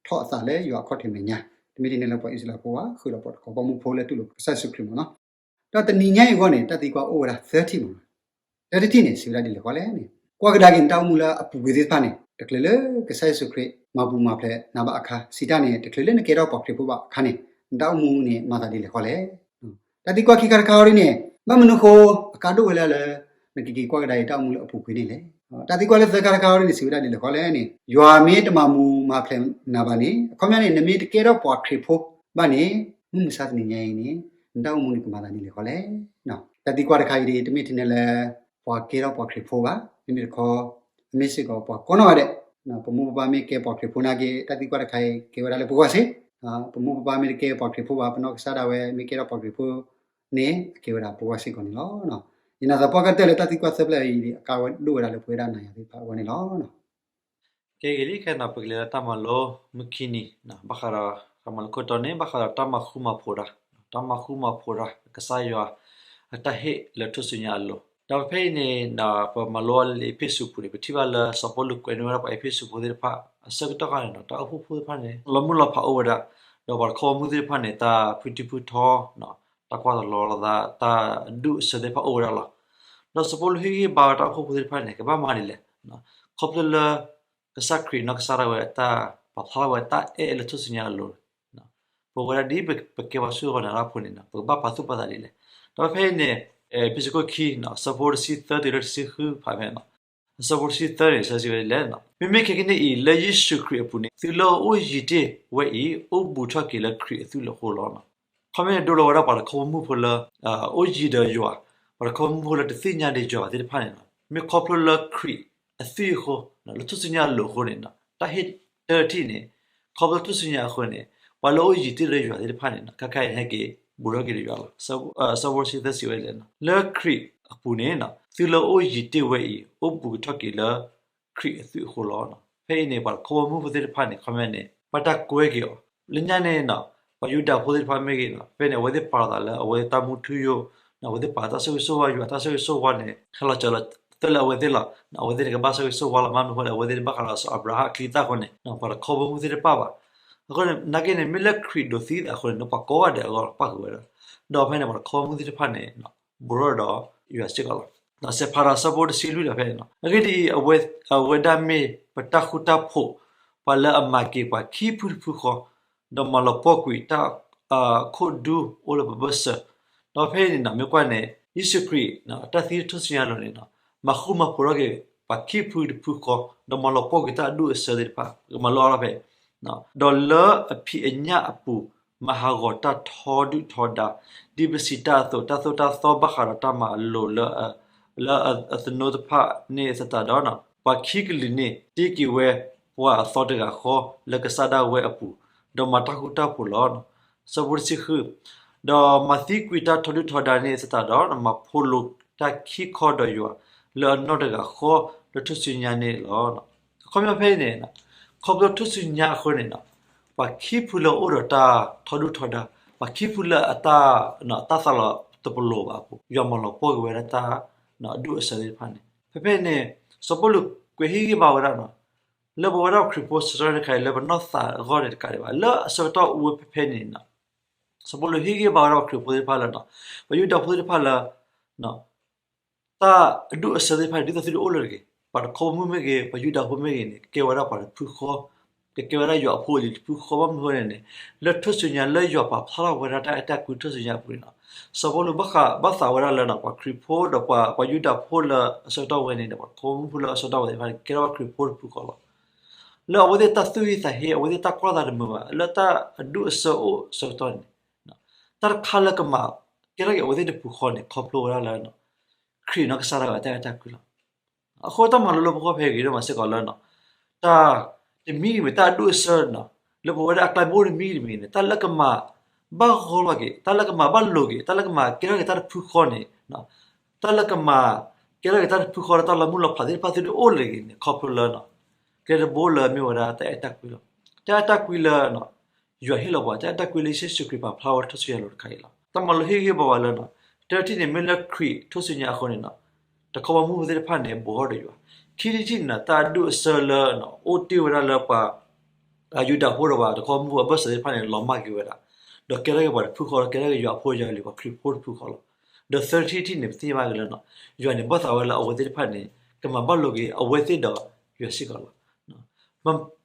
ထီၣ်အသးလၢယွၤအခီၣ်ထံးမဲာ်ညါ, တမ့ၢ်ထဲန့ၣ်လၢပှၤအံၣ်စရ့လးဖိဘၣ်, ဃုာ်ဒီးပှၤတခီဘီမုၢ်ဖိလၢတူၢ်လိာ်ကစၢ်ယ့ၣ်ၡူးခရံာ်မ့ၢ်နီၤ. ဒီးတနံၤညါအံၤအဂီၢ်န့ၣ် တၢ်သံကွၢ်အိၣ်ဝဲဒၣ်သၢထံၣ်မ့ၢ်နီၤ. တၢ်တထံၣ်န့ၣ် စံးဝဲဒၣ်ဒ်လဲၣ်ဃီလဲၣ်န့ၣ်, ကွၢ်ကဒါက့ၤနတၢ်အိၣ်မူလၢအပူၤကွံာ်သ့ၣ်တဖၣ်န့ၣ် တချုးလၢကစၢ်ယ့ၣ်ၡူးခရံာ်မၤပူၤမၤဖျဲးနၤဘၣ်အခါ, စံးတၢ်န့ၣ် တချုးလၢနကဲထီၣ်ပှၤခရံာ်ဖိဘၣ်အခါန့ၣ် နတၢ်အိၣ်မူန့ၣ် မၤသးဒ်လဲၣ်ဃီလဲၣ်. တၢ်သံကွၢ်ခံခါတခါအံၤဒ်န့ၣ် ဘၣ်မနုၤအဃိ အကါဒိၣ်ဝဲလၢလၢ နကက့ၤကွၢ်ကဒါက့ၤတၢ်အိၣ်မူလၢအပူၤကွံာ်န့ၣ်လဲၣ်. တၢ်သံကွၢ်လၢသၢခါတခါအံၤဒ်န့ၣ် စံးဝဲဒၣ်ဒ်လဲၣ်ဃီလဲၣ်န့ၣ်, ယွၤမ့ၢ်တမၤပူၤမၤဖျဲးနၤဘၣ်န့ၣ်, အခီပညီန့ၣ် နမ့ၢ်တကဲထီၣ်ပှၤခရံာ်ဖိဘၣ်န့ၣ်, မုၢ်မဆါတနံၤညါအံၤန့ၣ် နတၢ်အိၣ်မူန့ၣ်ကမၤသးဒ်လဲၣ်ဃီလဲၣ်. တၢ်သံကွၢ်တခါအံၤဒ် တမ့ၢ်ထဲန့ၣ်လၢ ပှၤကဲထီၣ်ပှၤခရံာ်ဖိဘၣ်, မ့မ့ၢ်တခီ အမ့ၢ်စ့ၢ်ကီးပှၤကိးနီၢ်ဂၤဒဲး, ပမိၢ်ပပၢ်မ့ၢ်ကဲပှၤခရံာ်ဖိနာ်က့ တၢ်သံကွၢ်တခါအံၤကဲဝဲဒၣ်လၢပဂီၢ်စ့ၢ်, ပမိၢ်ပပၢ်မ့ၢ်တကဲပှၤခရံာ်ဖိဘၣ်, ပနီၢ်ကစၢ်ဒၣ်ဝဲမ့ၢ်ကဲထီၣ်ပှၤခရံာ်ဖိန့ၣ် အကဲဝဲဒၣ်ပဂီၢ်စ့ၢ်ကီးန့ၣ်လီၤ. ယနာ်သပှၢ်ကတၢၢ်လၢတၢ်သံကွၢ်သၢဖျၢၣ်အံၤဒ် အကါဝဲဒိၣ်ဝဲဒၣ်လၢပဝဲဒၣ်နၤယၤသ့ၣ်တဖၣ်အဂီၢ်န့ၣ်လီၤ. ကဲဂ့ၤလံခဲနီၤ ပကလဲၤလၢတၢ်မၤလိမုၢ်ခံနံၤ, ဘၣ်ဃးဒီး တၢ်မၤလိခိၣ်တီန့ၣ် ဘၣ်ဃးဒီးတၢ်မၤဃူမၤဖိးတၢ်, တၢ်မၤဃူမၤဖိးတၢ် ကစၢ်ယွၤ အတၢ်ဟ့ၣ်လၢထူၣ်စုညါအလိၤ. ဒီးဖဲအံၤန့ၣ် ပမၤလိအီၤလၢအ့းဖ့းစူးပူၤန့ၣ် ပထံၣ်ဘၣ်လၢစီၤပီလူးကွဲးန့ၢ်ဝဲဒၣ်ပှၤအ့းဖ့းစူးဖိသ့ၣ်တဖၣ် အဆၢကတီၢ်ခါန့ၣ်ဒီး တၢ်အိၣ်ဖှိၣ်ဖိသ့ၣ်တဖၣ်န့ၣ် လီၤမုၢ်လီၤဖးအိၣ်ဝဲဒၣ်, ဒီးပှၤတခီဘီမုၢ်သ့ၣ်တဖၣ်န့ၣ် တၢ်ဖုထံဖုထီ တၢ်ကွၢ်တလီၤလိာ်သး တၢ်အဒူၣ်အဆၢသ့ၣ်တဖၣ်အိၣ်ဝဲဒၣ်လီၤ. ဒီးစီၤပီလူးဟ့ၣ်ဂံၢ်ဟ့ၣ်ဘါဝဲတၢ်အိၣ်ဖှိၣ်ဖိသ့ၣ်တဖၣ်န့ၣ် ကဘၣ်မၤဒ်လဲၣ်, ခီဖျိလၢ ကစၢ်ခရံာ်နီၢ်ကစၢ်ဒၣ်ဝဲအတၢ်ပာ်ဖျါထီၣ်ဝဲတၢ်အဲၣ်လၢထူၣ်စုညါအလိၤန့ၣ်, ပဝဲဒၣ်ဒ်ပကဲပှၤစူၢ်က့ၤနာ်က့ၤတၢ်ဖိန့ၣ် ပကဘၣ်ပာ်သူၣ်ပာ်သးဒ်လဲၣ်. ဒီးဖဲအံၤန့ၣ် အ့းဖ့းစူးခိၣ်ခံ ဆၢဖိတဆံသၢတုၤလၢတဆံဃုဖးမဲာ်န့ၣ်, အဆၢဖိတဆံသၢန့ၣ် စံးဝဲဒ်လဲၣ်, မ့မ့ၢ်ခဲကနံၣ်အံၤ လၢယ့ၣ်ၡူးခရံာ်အပူၤန့ၣ် သုလၢအအိၣ်ယံၤတ့ၢ်ဝဲအံၤ အိၣ်ဘူးထီၣ်က့ၤလၢခရံာ်အသွံၣ်အဃိလီၤ. ခီပညီန့ၣ် ဒိလီၤဝဲဒၣ်ပှၤတခီဘီမုၢ်ဖိလၢ အိၣ်ယံၤဒီးယွၤ, ပှၤတခီဘီမုၢ်ဖိလၢတသ့ၣ်ညါဒီးယွၤသ့ၣ်တဖၣ်န့ၣ်လီၤ. မ့ၢ်ခီဖျိလၢခရံာ်အသွံၣ်အဃိ, လၢထူၣ်စုညါအလိၤအဃိန့ၣ်, တၢ်ဟ့ၣ်တထံၣ်န့ၣ် ခီဖျိထူၣ်စုညါအဃိန့ၣ် ပှၤလၢအအိၣ်ယံၤတ့ၢ်ဒီးယွၤသ့ၣ်တဖၣ်န့ၣ် ခဲခါအံၤန့ၣ် ဟဲက့ၤဘူးထီၣ်က့ၤဒီးယွၤလီၤ. အဆၢဖိတဆံသၢစံးဝဲဒ်လဲၣ်, လၢခရံာ်အပူၤန့ၣ် သုလၢအအိၣ်ယံၤတ့ၢ်ဝဲအံၤ အိၣ်ဘူးကထီၣ်က့ၤလၢ ခရံာ်အသွံၣ်အဃိလီၤ. ဖဲအံၤန့ၣ် ပှၤတခီဘီမုၢ်ဖိသ့ၣ်တဖၣ်န့ၣ် ခီပညီန့ၣ် ဘၣ်တၢ်ကွဲက့ၤအီၤ, လၢညါန့ၣ် ပှၤယူဒၤဖိသ့ၣ်တဖၣ်မ့ၢ်ဂ့ၤ, ဖဲန့ၣ် အဝဲသ့ၣ်ပာ်လီၤသးလၢအဝဲတၢ်မူထူယိာ်, အဝဲသ့ၣ်ပာ်တၢ်ဆိၣ်ဂ့ၤဆိၣ်ဝါ, ယွၤတၢ်ဆိၣ်ဂ့ၤဆိၣ်ဝါန့ၣ် ဟဲလီၤစၢၤလီၤသွဲၣ်လၢအဝဲသ့ၣ်လီၤ. အဝဲသ့ၣ်န့ၣ် ကဘၣ်ဆိၣ်ဂ့ၤဆိၣ်ဝါလီၤ. မ့ၢ်မနုၤအဃိလဲၣ်, အဝဲသ့ၣ်န့ၣ် ဘၣ်ဃးဒီးစီၤအၤဘြၤဟၣ်အချံအသၣ်အဃိန့ၣ် ပှၤတခီဘီမုၢ်သ့ၣ်တဖၣ်ဘၣ်. အဃိန့ၣ် နာ်က့န့ၣ် မ့ၢ်လၢခရံာ်ဒိးသံသးအဃိန့ၣ် ပှၤကိးဂၤဒဲးအဂီၢ်လီၤ ပၣ်ဃုာ်ဝဲဒၣ်. ဒီးဖဲန့ၣ် ပှၤတခီဘီမုၢ်သ့ၣ်တဖၣ်န့ၣ် ဘူးထီၣ်ဒီးယွၤစ့ၢ်ကီးလီၤ. စဲးဖးဒီးအဆၢဖိတဆံလွံၢ်ဒီးဖဲန့ၣ်, အဂ့ၢ်ဒ်အံၤ, အဝဲဒၣ်မ့ၢ်ပတၢ်ဃူတၢ်ဖိး, ပှၤလၢအမၤက့ၤပှၤခံဖုတဖုဃီ, ဒီးမၤလီၤပှီၢ်ကွံာ်တၢ် ခိၣ်ဒူအိၣ်လၢပဘၢၣ်စၢၤ. ဒီးဖဲအံၤန့ၣ် မ့ၢ်ကွၢ်န့ၣ် ယ့ၣ်ၡူးခရံာ် တၢ်သံထူၣ်စုညါအလိၤန့ၣ် မၤဃူမၤဖိးထီၣ်က့ၤ ပှၤခံဖုတဖုဃီ, ဒီးမၤလီၤပှီၢ်ကွံာ်တၢ်အဒူၣ်အဆၢသ့ၣ်တဖၣ်, ကမၤလိအါထီၣ်ဖဲ ဒီးလၢအဖံးအညၣ်အပူၤ မၤဟးဂီၤတၢ်ထီဒုၣ်ထီဒါ, ဒ်ပစံးတၢ်အသိး, တၢ်သိၣ်တၢ်သီဘၣ်ဃးဒီးတၢ်မၤအလိၤ လၢအသနိတဖၣ်န့ၣ်အသတးဒီး, ပှၤခံကလုာ်န့ၣ် တ့က့ၤဝဲပှၤအသီတဂၤဃီ လၢကစၢ်ဒၣ်ဝဲအပူၤ, ဒီးမၤတၢ်ဃူတၢ်ဖိးလီၤ. ဆၢဖိတဆံဃု, ဒီးမၤသံကွံာ်တၢ်ထီဒုၣ်ထီဒါန့ၣ်အသတးဒီး, မၤဖိးလိာ်တၢ်ခံခီဒီးယွၤ လၢအနီၢ်တဂၤဃီ လၢထူၣ်စုညါန့ၣ်လီၤ. အခီပညီဖဲအံၤန့ၣ် ခီဖျိထူၣ်စုညါအဃိန့ၣ် ပှၤခံဖုလၢအအိၣ်ဒီးတၢ်ထီဒုၣ်ထီဒါ, ပှၤခံဖုလၢအတၢ် တၢ်သးလီၤတပလိာ်ဘၣ်အပူၤ, ယွၤမၤလီၤပှီၢ်က့ၤဝဲဒၣ်တၢ်အဒူၣ်အဆၢသ့ၣ်တဖၣ်န့ၣ်. ဖဲဖဲန့ၣ် စီၤပီလူးကွဲးဟ့ၣ်ဂံၢ်ဘါဝဲဒၣ် လၢပဝဲဒၣ်ပှၤခရံာ်ဖိစရီတခါအံၤ လၢပနီၢ်သးအဂီၢ်န့ၣ်တကးဒံးဘၣ်, လၢအဆၢကတီၢ်အိၣ်ဝဲဖဲဖဲန့ၣ် စီၤပီလူးဟ့ၣ်ဂံၢ်ဘါဝဲဒၣ်ပှၤခရံာ်ဖိသ့ၣ်တဖၣ်လၢ ပှၤယူဒၤဖိသ့ၣ်တဖၣ်လၢ တၢ်အဒူၣ်အဆၢသ့ၣ်တဖၣ်န့ၣ် ဒ်သိးသုတအိၣ်လၢၤတဂ့ၤ, ပှၤတခီဘီမုၢ်မ့ၢ်ဂ့ၤ, ပှၤယူဒၤဖိမ့ၢ်ဂ့ၤန့ၣ် ကကဲဝဲဒၣ်ပှၤတဖုဃီ, ကကဲဝဲဒၣ်ယွၤအဖိအလံၤတဖုဃီ. ဘၣ်မနုၤအဃိန့ၣ်န့ၣ် လၢထူၣ်စုညါလၢယွၤပာ်ဖျါထီၣ်ဝဲဒၣ်တၢ်အဲၣ်တၢ်ကွံထူၣ်စုညါအပူၤန့ၣ် စီၤပီလူးဘၣ်ဃးဘၣ်သးဝဲဒၣ်လၢ ပှၤခရံာ်ဖိဒီးပှၤယူဒၤဖိလၢအဆၢကတီၢ်ဝဲန့ၣ်ဒီး ပှၤတခီဘီမုၢ်ဖိလၢအဆၢကတီၢ်ဝဲသ့ၣ်တဖၣ်န့ၣ် ကဲထီၣ်ပှၤခရံာ်ဖိတဖုဃီလီၤ. လၢအဝဲသ့ၣ်တၢ်သူၣ်ဟ့သးဟ့, အဝဲသ့ၣ်တၢ်ကွၢ်သးတမုာ်ဘၣ်, လၢတၢ်အဒူၣ်အဆၢအိၣ်အဆၢကတီၢ်န့ၣ် တၢ်တခါလၢကမၤကဲထီၣ်က့ၤအဝဲသ့ၣ်တဖုဃီန့ၣ် ခီဖျိဝဲဒၣ်လၢ ခရံာ်နီၢ်ကစၢ်ဒၣ်ဝဲတၢ်အဲၣ်တၢ်ကွံလီၤ. အဃိတၢ်မၤလိလၢပဂီၢ်ဖဲအံၤဂ့ၤဒိၣ်မးစ့ၢ်ကီးလၢ တၢ်တမံၤမံၤ တၢ်အဒူၣ်အဆၢ လၢပဝဲဒၣ်အကျါမ့ၢ်အိၣ်တမံၤတမံၤန့ၣ် တၢ်လၢကမၤဘၣ်ဂီၢ်လီၤက့ၤ, တၢ်လၢကမၤဘၣ်လိာ်က့ၤ, တၢ်လၢကမၤကဲထီၣ်က့ၤတၢ်တဖုဃီန့ၣ် တၢ်လၢကမၤကဲထီၣ်က့ၤတၢ်တဖုဃီလၢတၢ်လီၤမုၢ်လီၤဖးသ့ၣ်တဖၣ်သုတအိၣ်လၢၤတဂ့ၤန့ၣ် ခီဖျိလၢ ကျဲတဘိလၢအမ့ၢ်ဝဲဒၣ်တၢ်အဲၣ်တၢ်ကွံလီၤ. တၢ်အဲၣ်တၢ်ကွံလၢ ယွၤဟ့ၣ်လီၤပှၤ, တၢ်အဲၣ်တၢ်ကွံလၢယ့ၣ်ၡူးခရံာ်ပာ်ဖျါဝဲထူၣ်စုညါအလိၤတခါအံၤလီၤ. တၢ်မၤလိဟ့ၣ်ဂံၢ်ဘါဝဲလၢ တၢထံၣ်န့ၣ် မ့ၢ်လၢခရံာ်ထူၣ်စုညါအဃိန့ၣ် တခီဘီမုၢ်ဖိသ့ၣ်တဖၣ်န့ၣ် ဘူးထီၣ်ဒီးယွၤ, ခံထံၣ်တထံၣ်န့ၣ် တၢ်အဒူၣ်အဆၢလၢ အိၣ်တ့ၢ်ဝဲဒၣ်လၢပှၤ ယူဒၤဖိဒီးပှၤတခီဘီမုၢ်ဖိအဘၢၣ်စၢၤသ့ၣ်တဖၣ်န့ၣ် လီၤမၢ်က့ၤဝဲဒၣ်, ဒီးကဲထီၣ်က့ၤပှၤတဖုဃီ, ကဲထီၣ်က့ၤယွၤအဖိယွၤအလံၤ ပှၤခရံာ်ဖိတဖုဃီလီၤ. ဒီးသၢထံၣ်တထံၣ်န့ၣ် ပသ့ၣ်ညါဘၣ်က့ၤလၢ ယွၤန့ၣ်ဘၣ်သးဝဲလၢအဝဲသ့ၣ်တဖၣ်န့ၣ် ကမၤဘၣ်လိာ်က့ၤအဝဲသ့ၣ်ဒီးယွၤစ့ၢ်ကီးလီၤ.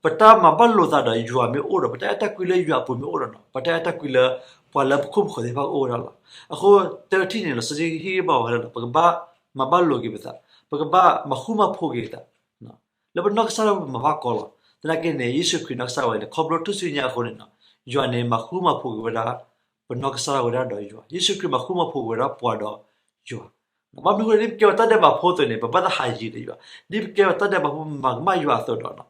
ပတၢ်မၤဘၣ်လိာ်သးဒီးယွၤမ့ၢ်အိၣ်ဒီး ပတၢ်အဲၣ်တၢ်ကွံလၢယွၤအပူၤမ့ၢ်အိၣ်ဒီး ပတၢ်အဲၣ်တၢ်ကွံလၢပှၤလၢပခိၣ်ပဃၢၤသ့ၣ်တဖၣ်ကအိၣ်ဝဲဒၣ်လီၤ. အဃိသၢထံၣ်န့ၣ် လီၤစ့ၢ်ကီးဟ့ၣ်ဂံၢ်ဘါဝဲလၢ ပကဘၣ်မၤဘၣ်လိာ်က့ၤပသး, ပကဘၣ်မၤဃူမၤဖိးက့ၤပသး လၢပနီၢ်ကစၢ်ဒၣ်ဝဲပမၤဘၣ်ကီလီၤ. သနာ်က့န့ၣ် ယ့ၣ်ၡူးခရံာ်နီၢ်ကစၢ်ဝဲန့ၣ် ခီဖျိထူၣ်စုညါအဃိန့ၣ် ယွၤန့ၣ်မၤဃူမၤဖိးက့ၤဝဲဒၣ် ပနီၢ်ကစၢ်ဒၣ်ဝဲဒၣ်ဒီးယွၤ, ယ့ၣ်ၡူးခရံာ်မၤဃူမၤဖိးက့ၤဝဲဒၣ်ပှၤဒီးယွၤ. ဘၣ်မနုၤအဃိလဲၣ်, ဒ်ပကဲပှၤတၢ်ဒဲးဘးဖိအသိးန့ၣ် ပဘၣ်သးဟးယံၤဒီးယွၤ, ဒ်ပကဲပှၤတၢ်ဒဲးဘးဖိမၤကမၣ်ယွၤအသိးဒီး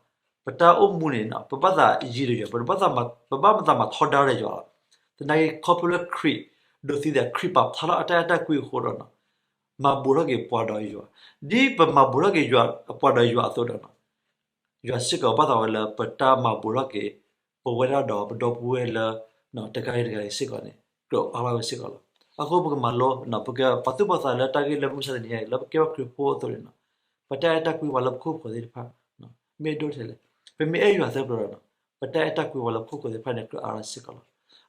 ပတၢ်အိၣ်မူန့ၣ် ပဘၣ်သးယံၤဒီးယွၤ, ပဘၣ်မၤသးမၤထီဒါဒီးယွၤလီၤ. သနာ်က့ခီဖျိလၢခရံာ်ဒိးသံသး, ခရံာ်ပာ်ဖျါထီၣ်အတၢ်အဲၣ်တၢ်ကွံအဃိဒီး မၤဘူးထီၣ်က့ၤပှၤဒီးယွၤ, ဒ်ပမၤဘူးထီၣ်က့ၤပှၤဒီးယွၤအသိးဒီး ယွၤစ့ၢ်ကီးဘၣ်သးဝဲလၢ ပတၢ်မၤဘူးထီၣ်က့ၤ ပဝဲဒၣ်ဒီးပဒီပုၢ်ဝဲၢ်လၢ တဂၤဂ့ၤတဂၤဂ့ၤစ့ၢ်ကီးန့ၣ် ကြၢးအါထီၣ်ဝဲစ့ၢ်ကီးလီၤ. အဃိပကမၤလိ ပကပာ်သူၣ်ပာ်သးလၢတၢ်ဂ့ၢ်လၢမုၢ်မဆါတနံၤအံၤ လၢပကဲပှၤခရံာ်ဖိအသိးန့ၣ် ပတၢ်အဲၣ်တၢ်ကွံပှၤလၢပခိၣ်ပဃၢၤသ့ၣ်တဖၣ် မ့ၢ်အဒိၣ်ထဲလဲၣ်. ပမ့ၢ်အဲၣ်ယွၤသၢပျီဒီး ပတၢ်အဲၣ်တၢ်ကွံပှၤလၢပခိၣ်ပဃၢၤသ့ၣ်တဖၣ်န့ၣ် ကြၢးအါထီၣ်စ့ၢ်ကီးလီၤ.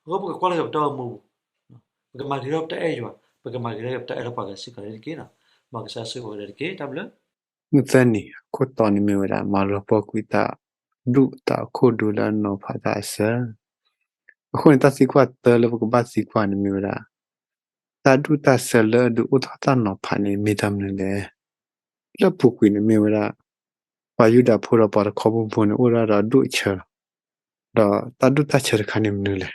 အဃိပကကွၢ်လၢပတၢ်အိၣ်မူပူၤ ပကမၤဂ့ၤထီၣ်ပတၢ်အဲၣ်ယွၤ, ပကမၤဂ့ၤထီၣ်ပတၢ်အဲၣ်ထီၣ်ပှၤဂၤစ့ၢ်ကီးန့ၣ်တက့ၢ်. မ်ကစၢ်ဆိၣ်ဂ့ၤဝဲဒၣ်တက့ၢ်. တၢ်ဘျုး. မုၢ်သၢနံၤအခိၣ်တီန့ၣ်မ့ၢ်ဝဲဒၣ် မၤလီၤပှီၢ်ကွံာ်တၢ်ဒူၣ်တၢ်အခိၣ်ဒူလၢအနီၤဖးတၢ်အဆၢ. အဃိန့ၣ် တၢ်သံကွၢ်တၢလၢပကဘၣ်သံကွၢ်န့ၣ်မ့ၢ်ဝဲဒၣ် တၢ်ဒူၣ်တၢ်ဆၢလၢအဒုးအိၣ်ထီၣ်တၢ်နီၤဖးန့ၣ် မ့ၢ်တၢ်မနုၤလဲၣ်. လၢအပူၤကွံာ်န့ၣ်မ့ၢ်ဝဲဒၣ် ပှၤယူဒၤဖိဒီးပှၤတခီဘီမုၢ်ဖိန့ၣ် အိၣ်ဒၣ်ဒီးအဒူၣ်အဆၢလီၤ. ဒီးတၢ်ဒူၣ်တၢ်ဆၢတခါန့ၣ်မနုၤလဲၣ်.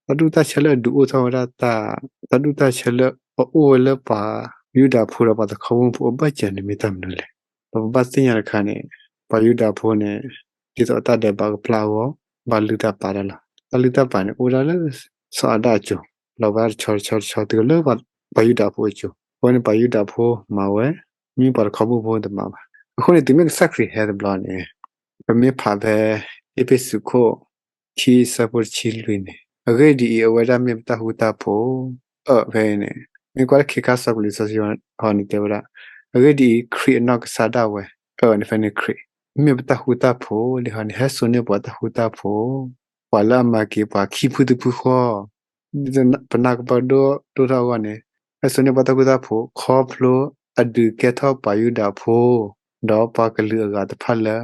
တၢ်ဒူၣ်တၢ်ဆၢလၢအဒုးအိၣ်ထီၣ်ဝဲဒၣ်တၢ်, တၢ်ဒူၣ်တၢ်ဆၢလၢအအိၣ်ဝဲလၢပှၤယူဒၤဖိဒီးပှၤတခီဘီမုၢ်ဖိအဘၢၣ်စၢၤန့ၣ်မ့ၢ်တၢ်မနုၤလဲၣ်. ဒီးပဘၣ်သ့ၣ်ညါတခါန့ၣ် ပှၤယူဒၤဖိန့ၣ် ဒ်သိးအတၢ်ဒဲးဘးကပျၢ်အဂီၢ် ဘၣ်လုၢ်တၢ်ပာ်တၢ်လီၤ. တၢ်လုၢ်တၢ်ပာ်န့ၣ် အိၣ်ဒၣ်လၢစီၤအၤဒၣ်အစိၤ, လီၤဝဲဒၣ်တဆီတဆီတဆီတုၤလၢပှၤယူဒၤဖိအစိၤ, အဝဲန့ၣ်ပှၤယူဒၤဖိမၤဝဲ, မ့မ့ၢ်ပှၤတခီဘီမုၢ်ဖိတမၤဘၣ်. အဃိန့ၣ် တုၤမ့ၢ်ကစၢ်ခရံာ်ဟဲတဘျီန့ၣ် ပမ့ၢ်ဖးဖဲအ့းဖ့းစူးခိၣ်ခံအဆၢဖိတဆံလွံၢ်န့ၣ်, အဂ့ၢ်ဒ်အံၤ, အဝဲဒၣ်မ့ၢ်ပတၢ်ဃူတၢ်ဖိး, အၢ ဖဲအံၤန့ၣ် မ့ၢ်ကွၢ်လၢခဲခါစီၤပီလူး လံာ်စီဆှံဟီန့ၣ်တဲဝဲဒၣ်, အဂ့ၢ်ဒ်အံၤ, ခရံာ်အနီၢ်ကစၢ်ဒၣ်ဝဲ, အၢ န့ၣ်ဖဲန့ၣ်ခရံာ်, မ့ၢ်ပတၢ်ဃူတၢ်ဖိးလံဟီန့ၣ် ဟဲစိာ်န့ၢ်ပှၤတၢ်ဃူတၢ်ဖိး, ပှၤလၢအမၤက့ၤပှၤခံဖုတဖုဃီ ဒ်ပနၢ်ကပၢၢ်ဒိၣ်ဒိၣ်ထီၣ်အဂီၢ်န့ၣ်, ဟဲစိာ်န့ၢ်ပှၤတၢ်ဃူတၢ်ဖိး ခီဖျိအဒုးကဲထီၣ်ပှၤယူဒၤဖိ ဒီးပှၤကလုာ်အဂၤတဖၣ်လၢ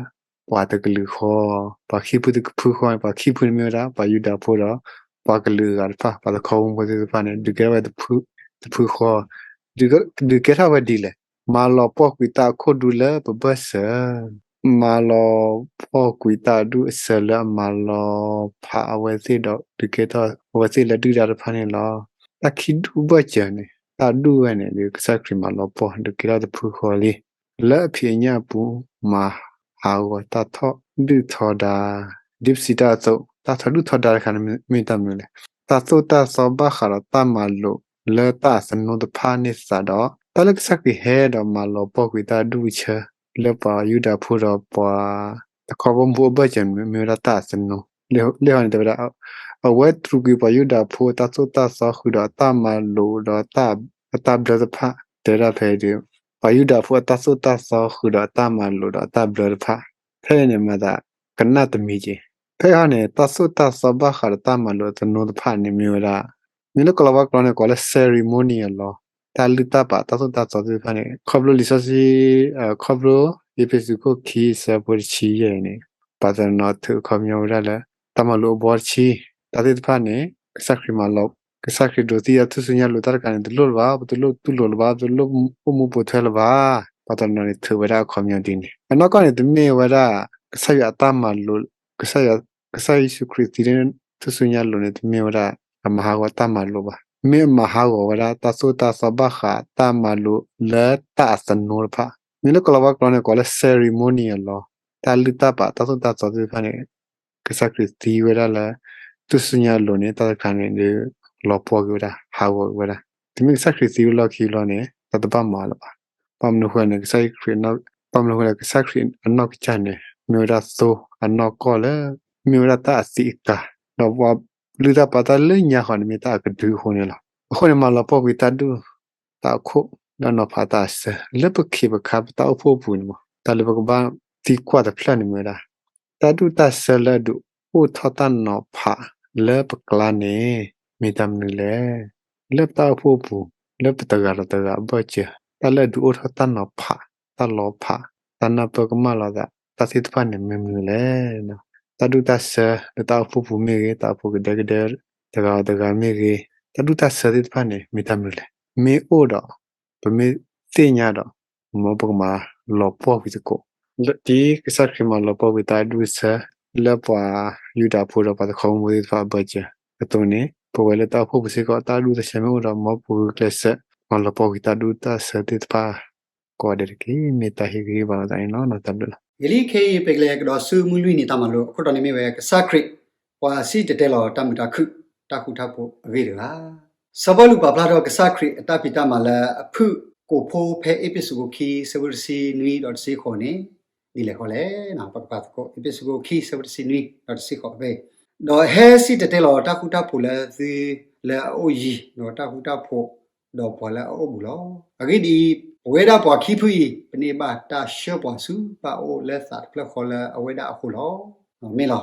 ပှၤတကလုာ်ဃီ, ပှၤခံဖုတဖုဃီန့ၣ် ပှၤခံဖုန့ၣ်မ့ၢ်ဝဲဒၣ် ပှၤယူဒၤဖိဒီး ပှၤကလုာ်အဂၤတဖၣ် ပှၤတခီဘီမုၢ်ဖိသ့ၣ်တဖၣ်န့ၣ် ဒုးကဲထီၣ်ဝဲတဖုဃီ, ဒုးကဲထီၣ်ဝဲဒ်လဲၣ်. မၤလီၤပှီၢ်ကွံာ်တၢ်အခိၣ်ဒူလၢပဘၢၣ်စၢၤ မၤလီၤပှီၢ်ကွံာ်တၢ်အဒူၣ်အဆၢလၢအမၤလီၤဖးအဝဲသ့ၣ်ဒီး ဒုးကဲထီၣ်အဝဲသ့ၣ်လၢဒုၣ်ဒါတဖၣ်န့ၣ်လီၤ. တၢ်ခံဒူၣ်ဘၢၣ်စၢၤန့ၣ် တၢ်ဒူၣ်ဝဲန့ၣ် ဒုးကစၢ်ခရံာ်မၤလီၤပှီၢ် ဒုးကဲထီၣ်တဖုဃီလံ. လၢအဖံးအညၣ်အပူၤ မၤဟးဂီၤတၢ်ထီဒုၣ်ထီဒါ, ဒ်ပစံးတၢ်အသိး တၢ်ထီဒုၣ်ထီဒါတခါန့ၣ်မ့ၢ်တၢ်မနုၤလဲၣ်. တၢ်သိၣ်တၢ်သီဘၣ်ဃးဒီးတၢ်မၤလိာ်လၢတၢ်အသနိတဖၣ်န့ၣ်သတးဒီး တၢ်လၢကစၢ်ခရံာ်ဟဲဒီးမၤလီၤပှီၢ်ကွံာ်တၢ်အဒူၣ်အဆၢ လၢပှၤယူဒၤဖိဒီးပှၤတခီဘီမုၢ်ဖိအဘၢၣ်စၢၤန့ၣ် မ့ၢ်ဝဲဒၣ်တၢ်အသနိ, လံာ်ဟီန့ၣ်တဲဝဲဒၣ်, အဝဲတြူာ်ကွံာ်ပှၤယူဒၤဖိအတၢ်သိၣ်တၢ်သီဃုာ်ဒီးအတၢ်မၤလိာ်ဒီးအတၢ်ဘျၢတဖၣ် တဲဝဲဒၣ်ဖဲဒုး ပှၤယူဒၤဖိအတၢ်သိၣ်တၢ်သီဃုာ်ဒီးအတၢ်မၤလိာ်ဒီးအတၢ်ဘျၢတဖၣ် ဖဲအံၤန့ၣ်မၤသးကနၣ်တမံၤက့ၤ. ဖဲအံၤဟီန့ၣ် တၢ်သိၣ်တၢ်သီဘၣ်ဃးဒီးတၢ်မၤလိာ်အသနိတဖၣ်န့ၣ်မ့ၢ်ဝဲဒၣ် မ့ၢ်လၢကလီၤဝါကျိာ်န့ၣ် ကိးလၢ ceremonial law, တၢ်လုၢ်တၢ်ပာ်တၢ်သိၣ်တၢ်သီသ့ၣ်တဖၣ်န့ၣ် ခီဖျိလံာ်စီဆှံ, ခီဖျိအ့းဖ့းစူးခိၣ်ခံအဆၢဖိတဆံယဲၢ်အံၤန့ၣ် ပှၤတနီၤနီၤထုးအခီပညီဝဲဒၣ်လၢ တၢ်မၤလိာ်အဘီတဆံ, တၢ်သ့ၣ်တဖၣ်န့ၣ် ကစၢ်ခရံာ်မၤလီၤ, ကစၢ်ခရံာ်ဒိးသံအထူၣ်စုညါလိာ်တၢ်တခါန့ၣ် တလိၣ်လၢၤဘၣ်, ပတလိၣ်တူၢ်လိာ်လၢၤဘၣ်, ပတလိၣ်အိၣ်မူပိာ်ထွဲလၢၤဘၣ်, ပှၤတနီၤနီၤန့ၣ်ထုးဝဲဒၣ်အခီပညီဒ်န့ၣ်. အနီၢ်ကီၢ်န့ၣ် တမ့ၢ်ဝဲဒၣ် ကစၢ်ယွၤအတၢ်မၤလိာ်, ကစၢ်ယွၤ, ကစၢ်ယ့ၣ်ၡူးခရံာ်သံထူၣ်စုညါလိာ်န့ၣ် တမ့ၢ်ဝဲဒၣ် အမၤဟးဂီၤတၢ်မၤလိာ်ဘၣ်. မ့ၢ်အမၤဟးဂီၤဝဲဒၣ်တၢ်သိၣ်တၢ်သီဘၣ်ဃးတၢ်မၤလိာ်လၢတၢ်အသနိတဖၣ်, မ့ၢ်လၢကလီၤဝါကျိာ်န့ၣ် ကိးလၢ ceremonial law, တၢ်လုၢ်တၢ်ပာ်တၢ်သိၣ်တၢ်သီသ့ၣ်တဖၣ်န့ၣ် ကစၢ်ခရံာ်သံဝဲဒၣ်လၢ ထူၣ်စုညါလိာ်န့ၣ် တၢ်တခါန့ၣ်ဒုး လီၤပှီၢ်က့ၤဝဲဒၣ်, ဟးဂီၤက့ၤဝဲဒၣ်. တုၤမ့ၢ်ကစၢ်ခရံာ်သံဝဲလီၢ်ခံလီၤန့ၣ် တၢ်တဘၣ်မၤလၢၤဘၣ်. ဘၣ်မနုၤဃိန့ၣ် ကစၢ်ခရံာ်, ဘၣ်မနုၤဃိန့ၣ် ကစၢ်ခရံာ်အနီၢ်ကစၢ်န့ၣ် မ့ၢ်ဝဲဒၣ်သိအနီၢ်ကီၢ်လၢ မ့ၢ်ဝဲဒၣ်တၢ်အသံးအကာ်, ဒီးပှၤလုၢ်တၢ်ပာ်တၢ်လၢညါဃီန့ၣ် မ့ၢ်တၢ်အကဒုအဃိန့ၣ်လီၤ. အဃိန့ၣ် မၤလီၤပှီၢ်ကွံာ်တၢ်ဒူၣ် တၢ်အခိၣ် လၢအနီၤဖးတၢ်အဆၢ လၢပခ့ပခါပတၢ်အိၣ်ဖှိၣ်အပူၤန့ၣ်မး တၢ်လၢပကဘၣ်သံကွၢ်တဖျၢၣ်န့ၣ်မ့ၢ်ဝဲဒၣ် တၢ်ဒူၣ်တၢ်ဆၢလၢအဒုးအိၣ်ထီၣ်တၢ်နီၤဖးလၢပကျါန့ၣ် မ့ၢ်တၢ်မနုၤလဲၣ်. လၢပတၢ်အိၣ်ဖှိၣ်အပူၤ လၢပတဂၤဒီးတဂၤအဘၢၣ်စၢၤ တၢ်လၢအဒုးအိၣ်ထီၣ်တၢ်နီၤဖး တၢ်လီၤဖး တၢ်နၢ်ပၢၢ်ကမၣ်လိာ်သး တၢ်သ့ၣ်တဖၣ်န့ၣ်မ့ၢ်မနုၤလဲၣ်. တၢ်ဒူၣ်တၢ်ဆၢလၢတၢ်အိၣ်ဖှိၣ်ပူၤမ့ၢ်ဂ့ၤ, တၢ်အိၣ်ဖှိၣ်ကဒဲကဒဲတဂၤဒီးတဂၤမ့ၢ်ဂ့ၤ, တၢ်ဒူၣ်တၢ်ဆၢသ့ၣ်တဖၣ်န့ၣ် မ့ၢ်တၢ်မနုၤလဲၣ်. မ့ၢ်အိၣ်ဒီး ပမ့ၢ်သ့ၣ်ညါဒီး မ်ပကမၤလီၤပှီၢ်ကွံာ်သကိး ဒ်ကစၢ်ခရံာ်မၤလီၤပှီၢ်ကွံာ်တၢ်ဒူၣ်တၢ်ဆၢ လၢပှၤယူဒၤဖိဒီးပှၤတခီဘီမုၢ်ဖိသ့ၣ်တဖၣ်အဘၢၣ်စၢၤအသိးန့ၣ် ပဝဲလၢတၢ်အိၣ်ဖှိၣ်ပူၤစ့ၢ်ကီး တၢ်ဒူၣ်တၢ်ဆၢမ့ၢ်အိၣ်ဒီး မ်ပဂုာ်ကျဲးစၢး မၤလီၤပှီၢ်ကွံာ်တၢ်ဒူၣ်တၢ်ဆၢသ့ၣ်တဖၣ် ကိးဂၤဒဲးတက့ၢ်. မ့ၢ်တၢ်ဟ့ၣ်ဂံၢ်ဟ့ၣ်ဘါလိာ်သးန့ၣ်လီၤ. တၢ်ဘျုးလီၤ. ယလံခဲအံၤ ပကလဲၤကဒီးဆူမုၢ်လွံၢ်နံၤတၢ်မၤလိ အခိၣ်တီန့ၣ်မ့ၢ်ဝဲ ကစၢ်ခရံာ် ပှၤစံၣ်တဲၤတဲလီၤတၢ်မုာ်တၢ်ခုၣ် တၢ်ဃူတၢ်ဖိးအဂ့ၢ်တဂၤ စီၤပီလူးပာ်ဖျါထီၣ်ကစၢ်ခရံာ်အတၢ်ဖံးတၢ်မၤလၢအဖုၣ်ကိာ်ဖိဖဲအ့းဖ့းစူးခိၣ်ခံ ဆၢဖိတဆံနွံဒီးတဆံဃိးန့ၣ် ဒ်လဲၣ်ဃီလဲၣ်. ပကဖးသကိး အ့းဖ့းစူးခိၣ်ခံ ဆၢဖိတဆံနွံဒီးတဆံဃိးဖဲ ဒီးဟဲစံၣ်တဲၤတဲလီၤတၢ်ဃူတၢ်ဖိးလၢသုလၢအအိၣ်ယံၤ ဒီးတၢ်ဃူတၢ်ဖိးဒီးပှၤလၢအအိၣ်ဘူးလီၤ. အဂ့ၢ်ဒ်အံၤ, ပဝဲဒၣ်ပှၤခံဖုအံၤ ပန့ၢ်ဘၣ်တၢ်ဆှၢပှၤဆူပၢ်အအိၣ်လၢသးတဖျၢၣ်ဃီလၢအဝဲဒၣ်အဃိလီၤ. မ့ၢ်လီၤ.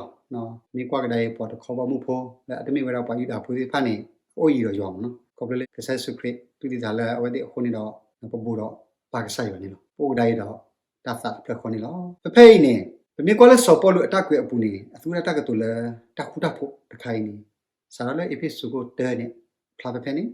မ့ၢ်ကွၢ်ကဒါအံၤ ပှၤတခီဘီမုၢ်ဖိလၢအတမ့ၢ်ဝဲဒၣ်ပှၤယူဒၤဖိသ့ၣ်တဖၣ်န့ၣ် အအိၣ်ယံၤဒီးယွၤမးနီၤ. ခီဖျိလၢကစၢ်ယ့ၣ်ၡူးခရံာ်တူၢ်သံသးလၢအဝဲသ့ၣ်အဃိန့ၣ်ဒီး ပဘူးဒီးပၢ်ကစၢ်ယွၤန့ၣ်လီၤ. ပအိၣ်ကဒါအံၤဒီးတၢ်သးတဖျၢၣ်ဃီန့ၣ်လီၤ. ဖဲဖဲအံၤန့ၣ် ပမ့ၢ်ကွၢ်လၢစီၤပီလူးအတၢ်ကွဲးအပူၤန့ၣ် အသူဝဲဒၣ်တၢ်ကတိၤလၢတၢ်ဃူတၢ်ဖိးတခါအံၤန့ၣ် စးထီၣ်လၢအ့းဖ့းစူးခိၣ်တၢန့ၣ် ဖျါဖဲဖဲန့ၣ်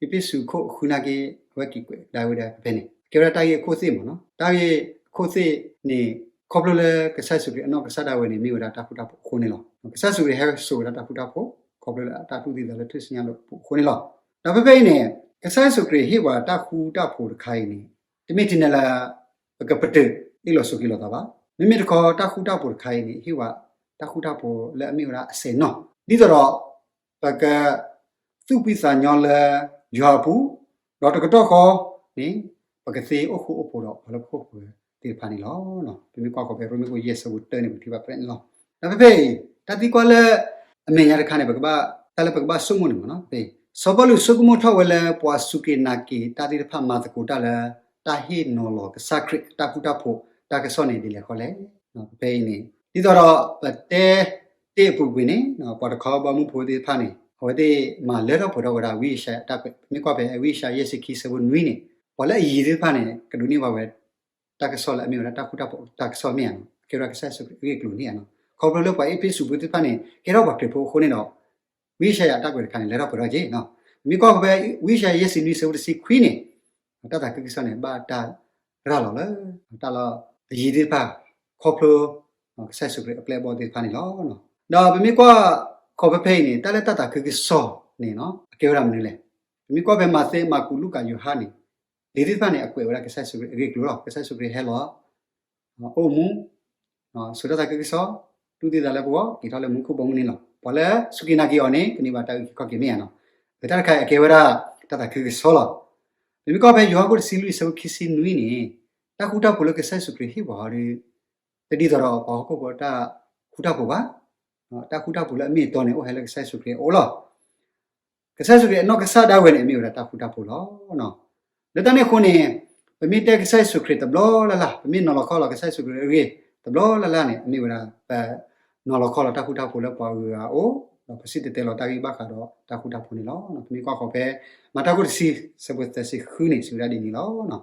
အ့းဖ့းစူးခိၣ်ဃုနာ်က့ အဝဲက့ၤကွဲးကဒါဝဲဒၣ်ဖဲဖဲန့ၣ် ကဲဝဲဒၣ်တၢ်ဂ့ၢ်အခိၣ်သ့ၣ်မ့ၢ်နီၤ. တၢ်ဂ့ၢ်အခိၣ်သ့ၣ်န့ၣ် ခီဖျိလၢကစၢ်ယ့ၣ်ၡူးခရံာ်အနီၢ်ကစၢ်ဒၣ်ဝဲန့ၣ် မ့ၢ်ဝဲဒၣ်တၢ်ဃူတၢ်ဖိးအဃိန့ၣ်လီၤ. ကစၢ်ယ့ၣ်ၡူးခရံာ်ဟဲစိာ်ဝဲဒၣ်တၢ်ဃူတၢ်ဖိး ခီဖျိလၢအတၢ်တူၢ်သံသးလၢထူၣ်စုညါအပူၤအဃိန့ၣ်လီၤ. ဒီးဖဲဖဲအံၤန့ၣ် ကစၢ်ယ့ၣ်ၡူးခရံာ်ဟ့ၣ်ပှၤတၢ်ဃူတၢ်ဖိးတခါအံၤန့ၣ် တမ့ၢ်ထဲန့ၣ်လၢ ပကပတုာ်အ့ၣ်လိာ်ဆိးက့လိာ်သးဘၣ်. မ့မ့ၢ်တခီတၢ်ဃူတၢ်ဖိးတခါအံၤန့ၣ် ဟ့ၣ်ပှၤတၢ်ဃူတၢ်ဖိးလၢအမ့ၢ်ဝဲဒၣ်အစဲးနီၢ် ဒ်သိးဒီး ပက သူၣ်ဖှံသးညီလၢယွၤအပူၤ, ဒီးတကတီၢ်ဃီန့ၣ် ပကသ့အိၣ်ဃူအိၣ်ဖိးဒီးပှၤလၢပခိၣ်ပဃၢၤသ့ၣ်တဖၣ်န့ၣ်လီၤ. ပမ့ၢ်ကွၢ်ဃီၤဖဲရိမ့ၤခိၣ်ယဲၢ်ဆၢဖိတၢန့ၣ် ပထံၣ်ဘၣ်ဖဲန့ၣ်လီၤ. ဒီးဖဲဖဲအံၤ တၢ်သံကွၢ်လၢအမဲာ်ညါတခါန့ၣ် ပကဘၣ် တၢ်လၢပကဘၣ်ဆိကမိၣ်န့ၣ်မ့ၢ်နီၤ ဖဲ စီၤပီလူးဆိကမိၣ်ထီၣ်ဝဲလၢပှၤစူၢ်က့ၤနာ်က့ၤတၢ်သ့ၣ်တဖၣ်မၤသကိးတၢ်လၢ တၢ်ဟ့ၣ်နီၤလီၤကစၢ်ခရံာ်အတၢ်ဃူတၢ်ဖိးတၢ်ကစီၣ်န့ၣ်ဒ်လဲၣ်ဃီလဲၣ်. ဖဲဖဲအံၤန့ၣ် ဒ်သိးဒီးပတဲတ့ၢ်အပူၤကွံာ်န့ၣ် ပှၤတခီဘီမုၢ်ဖိသ့ၣ်တဖၣ်န့ၣ် အဝဲသ့ၣ်မၤလၢထီၣ်ပှဲၤထီၣ်ဝဲဒၣ်ဝံယၡါယၤတၢ်ကွဲး ပမ့ၢ်ကွၢ်ဖဲဝံယၡါယၤယဲၢ်ဆံခံဆၢဖိနွံန့ၣ် ပှၤလၢအယံၤသ့ၣ်တဖၣ်န့ၣ် ကဒိးန့ၢ်ဘၣ်ဝဲ တၢ်ကစီၣ်လၢအမ့ၢ်ဝဲဒၣ်တၢ်ဃူတၢ်ဖိးတၢ်ကစီၣ်မ့ၢ်ဧါနီၤ ကဲဝဲဒၣ်ကစၢ်ယ့ၣ်ၡူးခရံာ်အဂ့ၢ်အကျိၤန့ၣ်ဧါနီၤ ခီဖျိလၢပှၤအ့းဖ့းစူးဖိသ့ၣ်တဖၣ်န့ၣ် ကဲထီၣ်ပှၤခရံာ်ဖိအဃိန့ၣ်ဒီး ဝံယၡါယၤတၢ်ကွဲးတခါန့ၣ် လဲၤထီၣ်ပှဲၤထီၣ်က့ၤနီၤ ပမ့ၢ်ကွၢ်ဖဲဝံယၡါယၤယဲၢ်ဆံနွံဆၢဖိတဆံခွံန့ၣ် တၢ်သးခုကစီၣ်န့ၣ် ဘၣ်တၢ်ရၤလီၤလၢ တၢ်လၢအယံၤသ့ၣ်တဖၣ် ခီဖျိ ကစၢ်ယ့ၣ်ၡူးခရံာ်အပျဲၢ်အဘီၣ်သ့ၣ်တဖၣ်န့ၣ်လီၤ. ဒီးပမ့ၢ်ကွၢ်ဃီၤဖဲဖဲအံၤန့ၣ် တၢ်လၢတၢ်သးခုကစီၣ်န့ၣ်နီၤ အကဲဝဲဒၣ်မနုၤလဲၣ်. ပမ့ၢ်ကွၢ်ဖဲမးသဲ မၢ်ကူး လူၤကၣ် ယိၤဟၣ်န့ၣ် လံာ်သ့ၣ်တဖၣ်န့ၣ် အကွဲးဝဲဒၣ်ကစၢ်ယ့ၣ်ၡူးခရံာ်အဂ့ၢ်အကျိၤလီၤ. ကစၢ်ယ့ၣ်ၡူးခရံာ်ဟဲလီၤ အိၣ်မူ စိာ်တၢ်သးခုကစီၣ် တူၢ်သံသးလၢပဂီၢ် က့ၤထီၣ်လၢမူခိၣ်ဘီမုၢ်န့ၣ်လီၤ. ပှၤလၢစူၢ်က့ၤနာ်က့ၤအီၤန့ၣ် ကန့ၢ်ဘၣ်တၢ်အုၣ်က့ၤခီၣ်က့ၤမ့ၢ်ဧါနီၤ. တၢ်တခါအံၤအကဲဝဲဒၣ် တၢ်သးခုကစီၣ်လီၤ. ပမ့ၢ်ကွၢ်ဖဲယိၤဟၣ်ခိၣ်တဆံလွံၢ်ဆၢဖိခံဆံနွံန့ၣ် တၢ်ဃူတၢ်ဖိးလၢကစၢ်ယ့ၣ်ၡူးခရံာ်ဟ့ၣ်ပှၤအီၤဒီး တဒ်သိးဒီးပှၤဟီၣ်ခိၣ်ဖိတၢ်ဃူတၢ်ဖိးဘၣ်. တၢ်ဃူတၢ်ဖိးလၢအမ့ၢ်အတီန့ၣ် အိၣ်ဟဲလၢကစၢ်ယ့ၣ်ၡူးခရံာ်အအိၣ်လီၤ. ကစၢ်ယ့ၣ်ၡူးခရံာ်အနီၢ်ကစၢ်ဒၣ်ဝဲန့ၣ် အမ့ၢ်ဝဲဒၣ်တၢ်ဃူတၢ်ဖိးလီၤ. လၢတၢ်န့ၣ်အဃိန့ၣ် ပမ့ၢ်တဲကစၢ်ယ့ၣ်ၡူးခရံာ်တဘျီလၢ်လၢ် ပမ့ၢ်နီၤလီၤခီလီၤကစၢ်ယ့ၣ်ၡူးခရံာ်အဂ့ၢ်တဘျီလၢ်လၢ်န့ၣ် အမ့ၢ်ဝဲဒၣ် ပနီၤလီၤခီလီၤတၢ်ဃူတၢ်ဖိးလၢပှၤဂုၤဂၤအအိၣ် ဒီးပစံၣ်တဲၤတဲလီၤတၢ်ဂ့ၢ်ဘၣ်ဃးဒီးတၢ်ဃူတၢ်ဖိးန့ၣ်လီၤ. ပမ့ၢ်ကွၢ်ဃီၤဖဲ မၤတၢ်ခိၣ်တဆံ ဆၢဖိသၢဆံဃုန့ၣ် စံးဝဲဒၣ်ဒ်န့ၣ်လီၤ.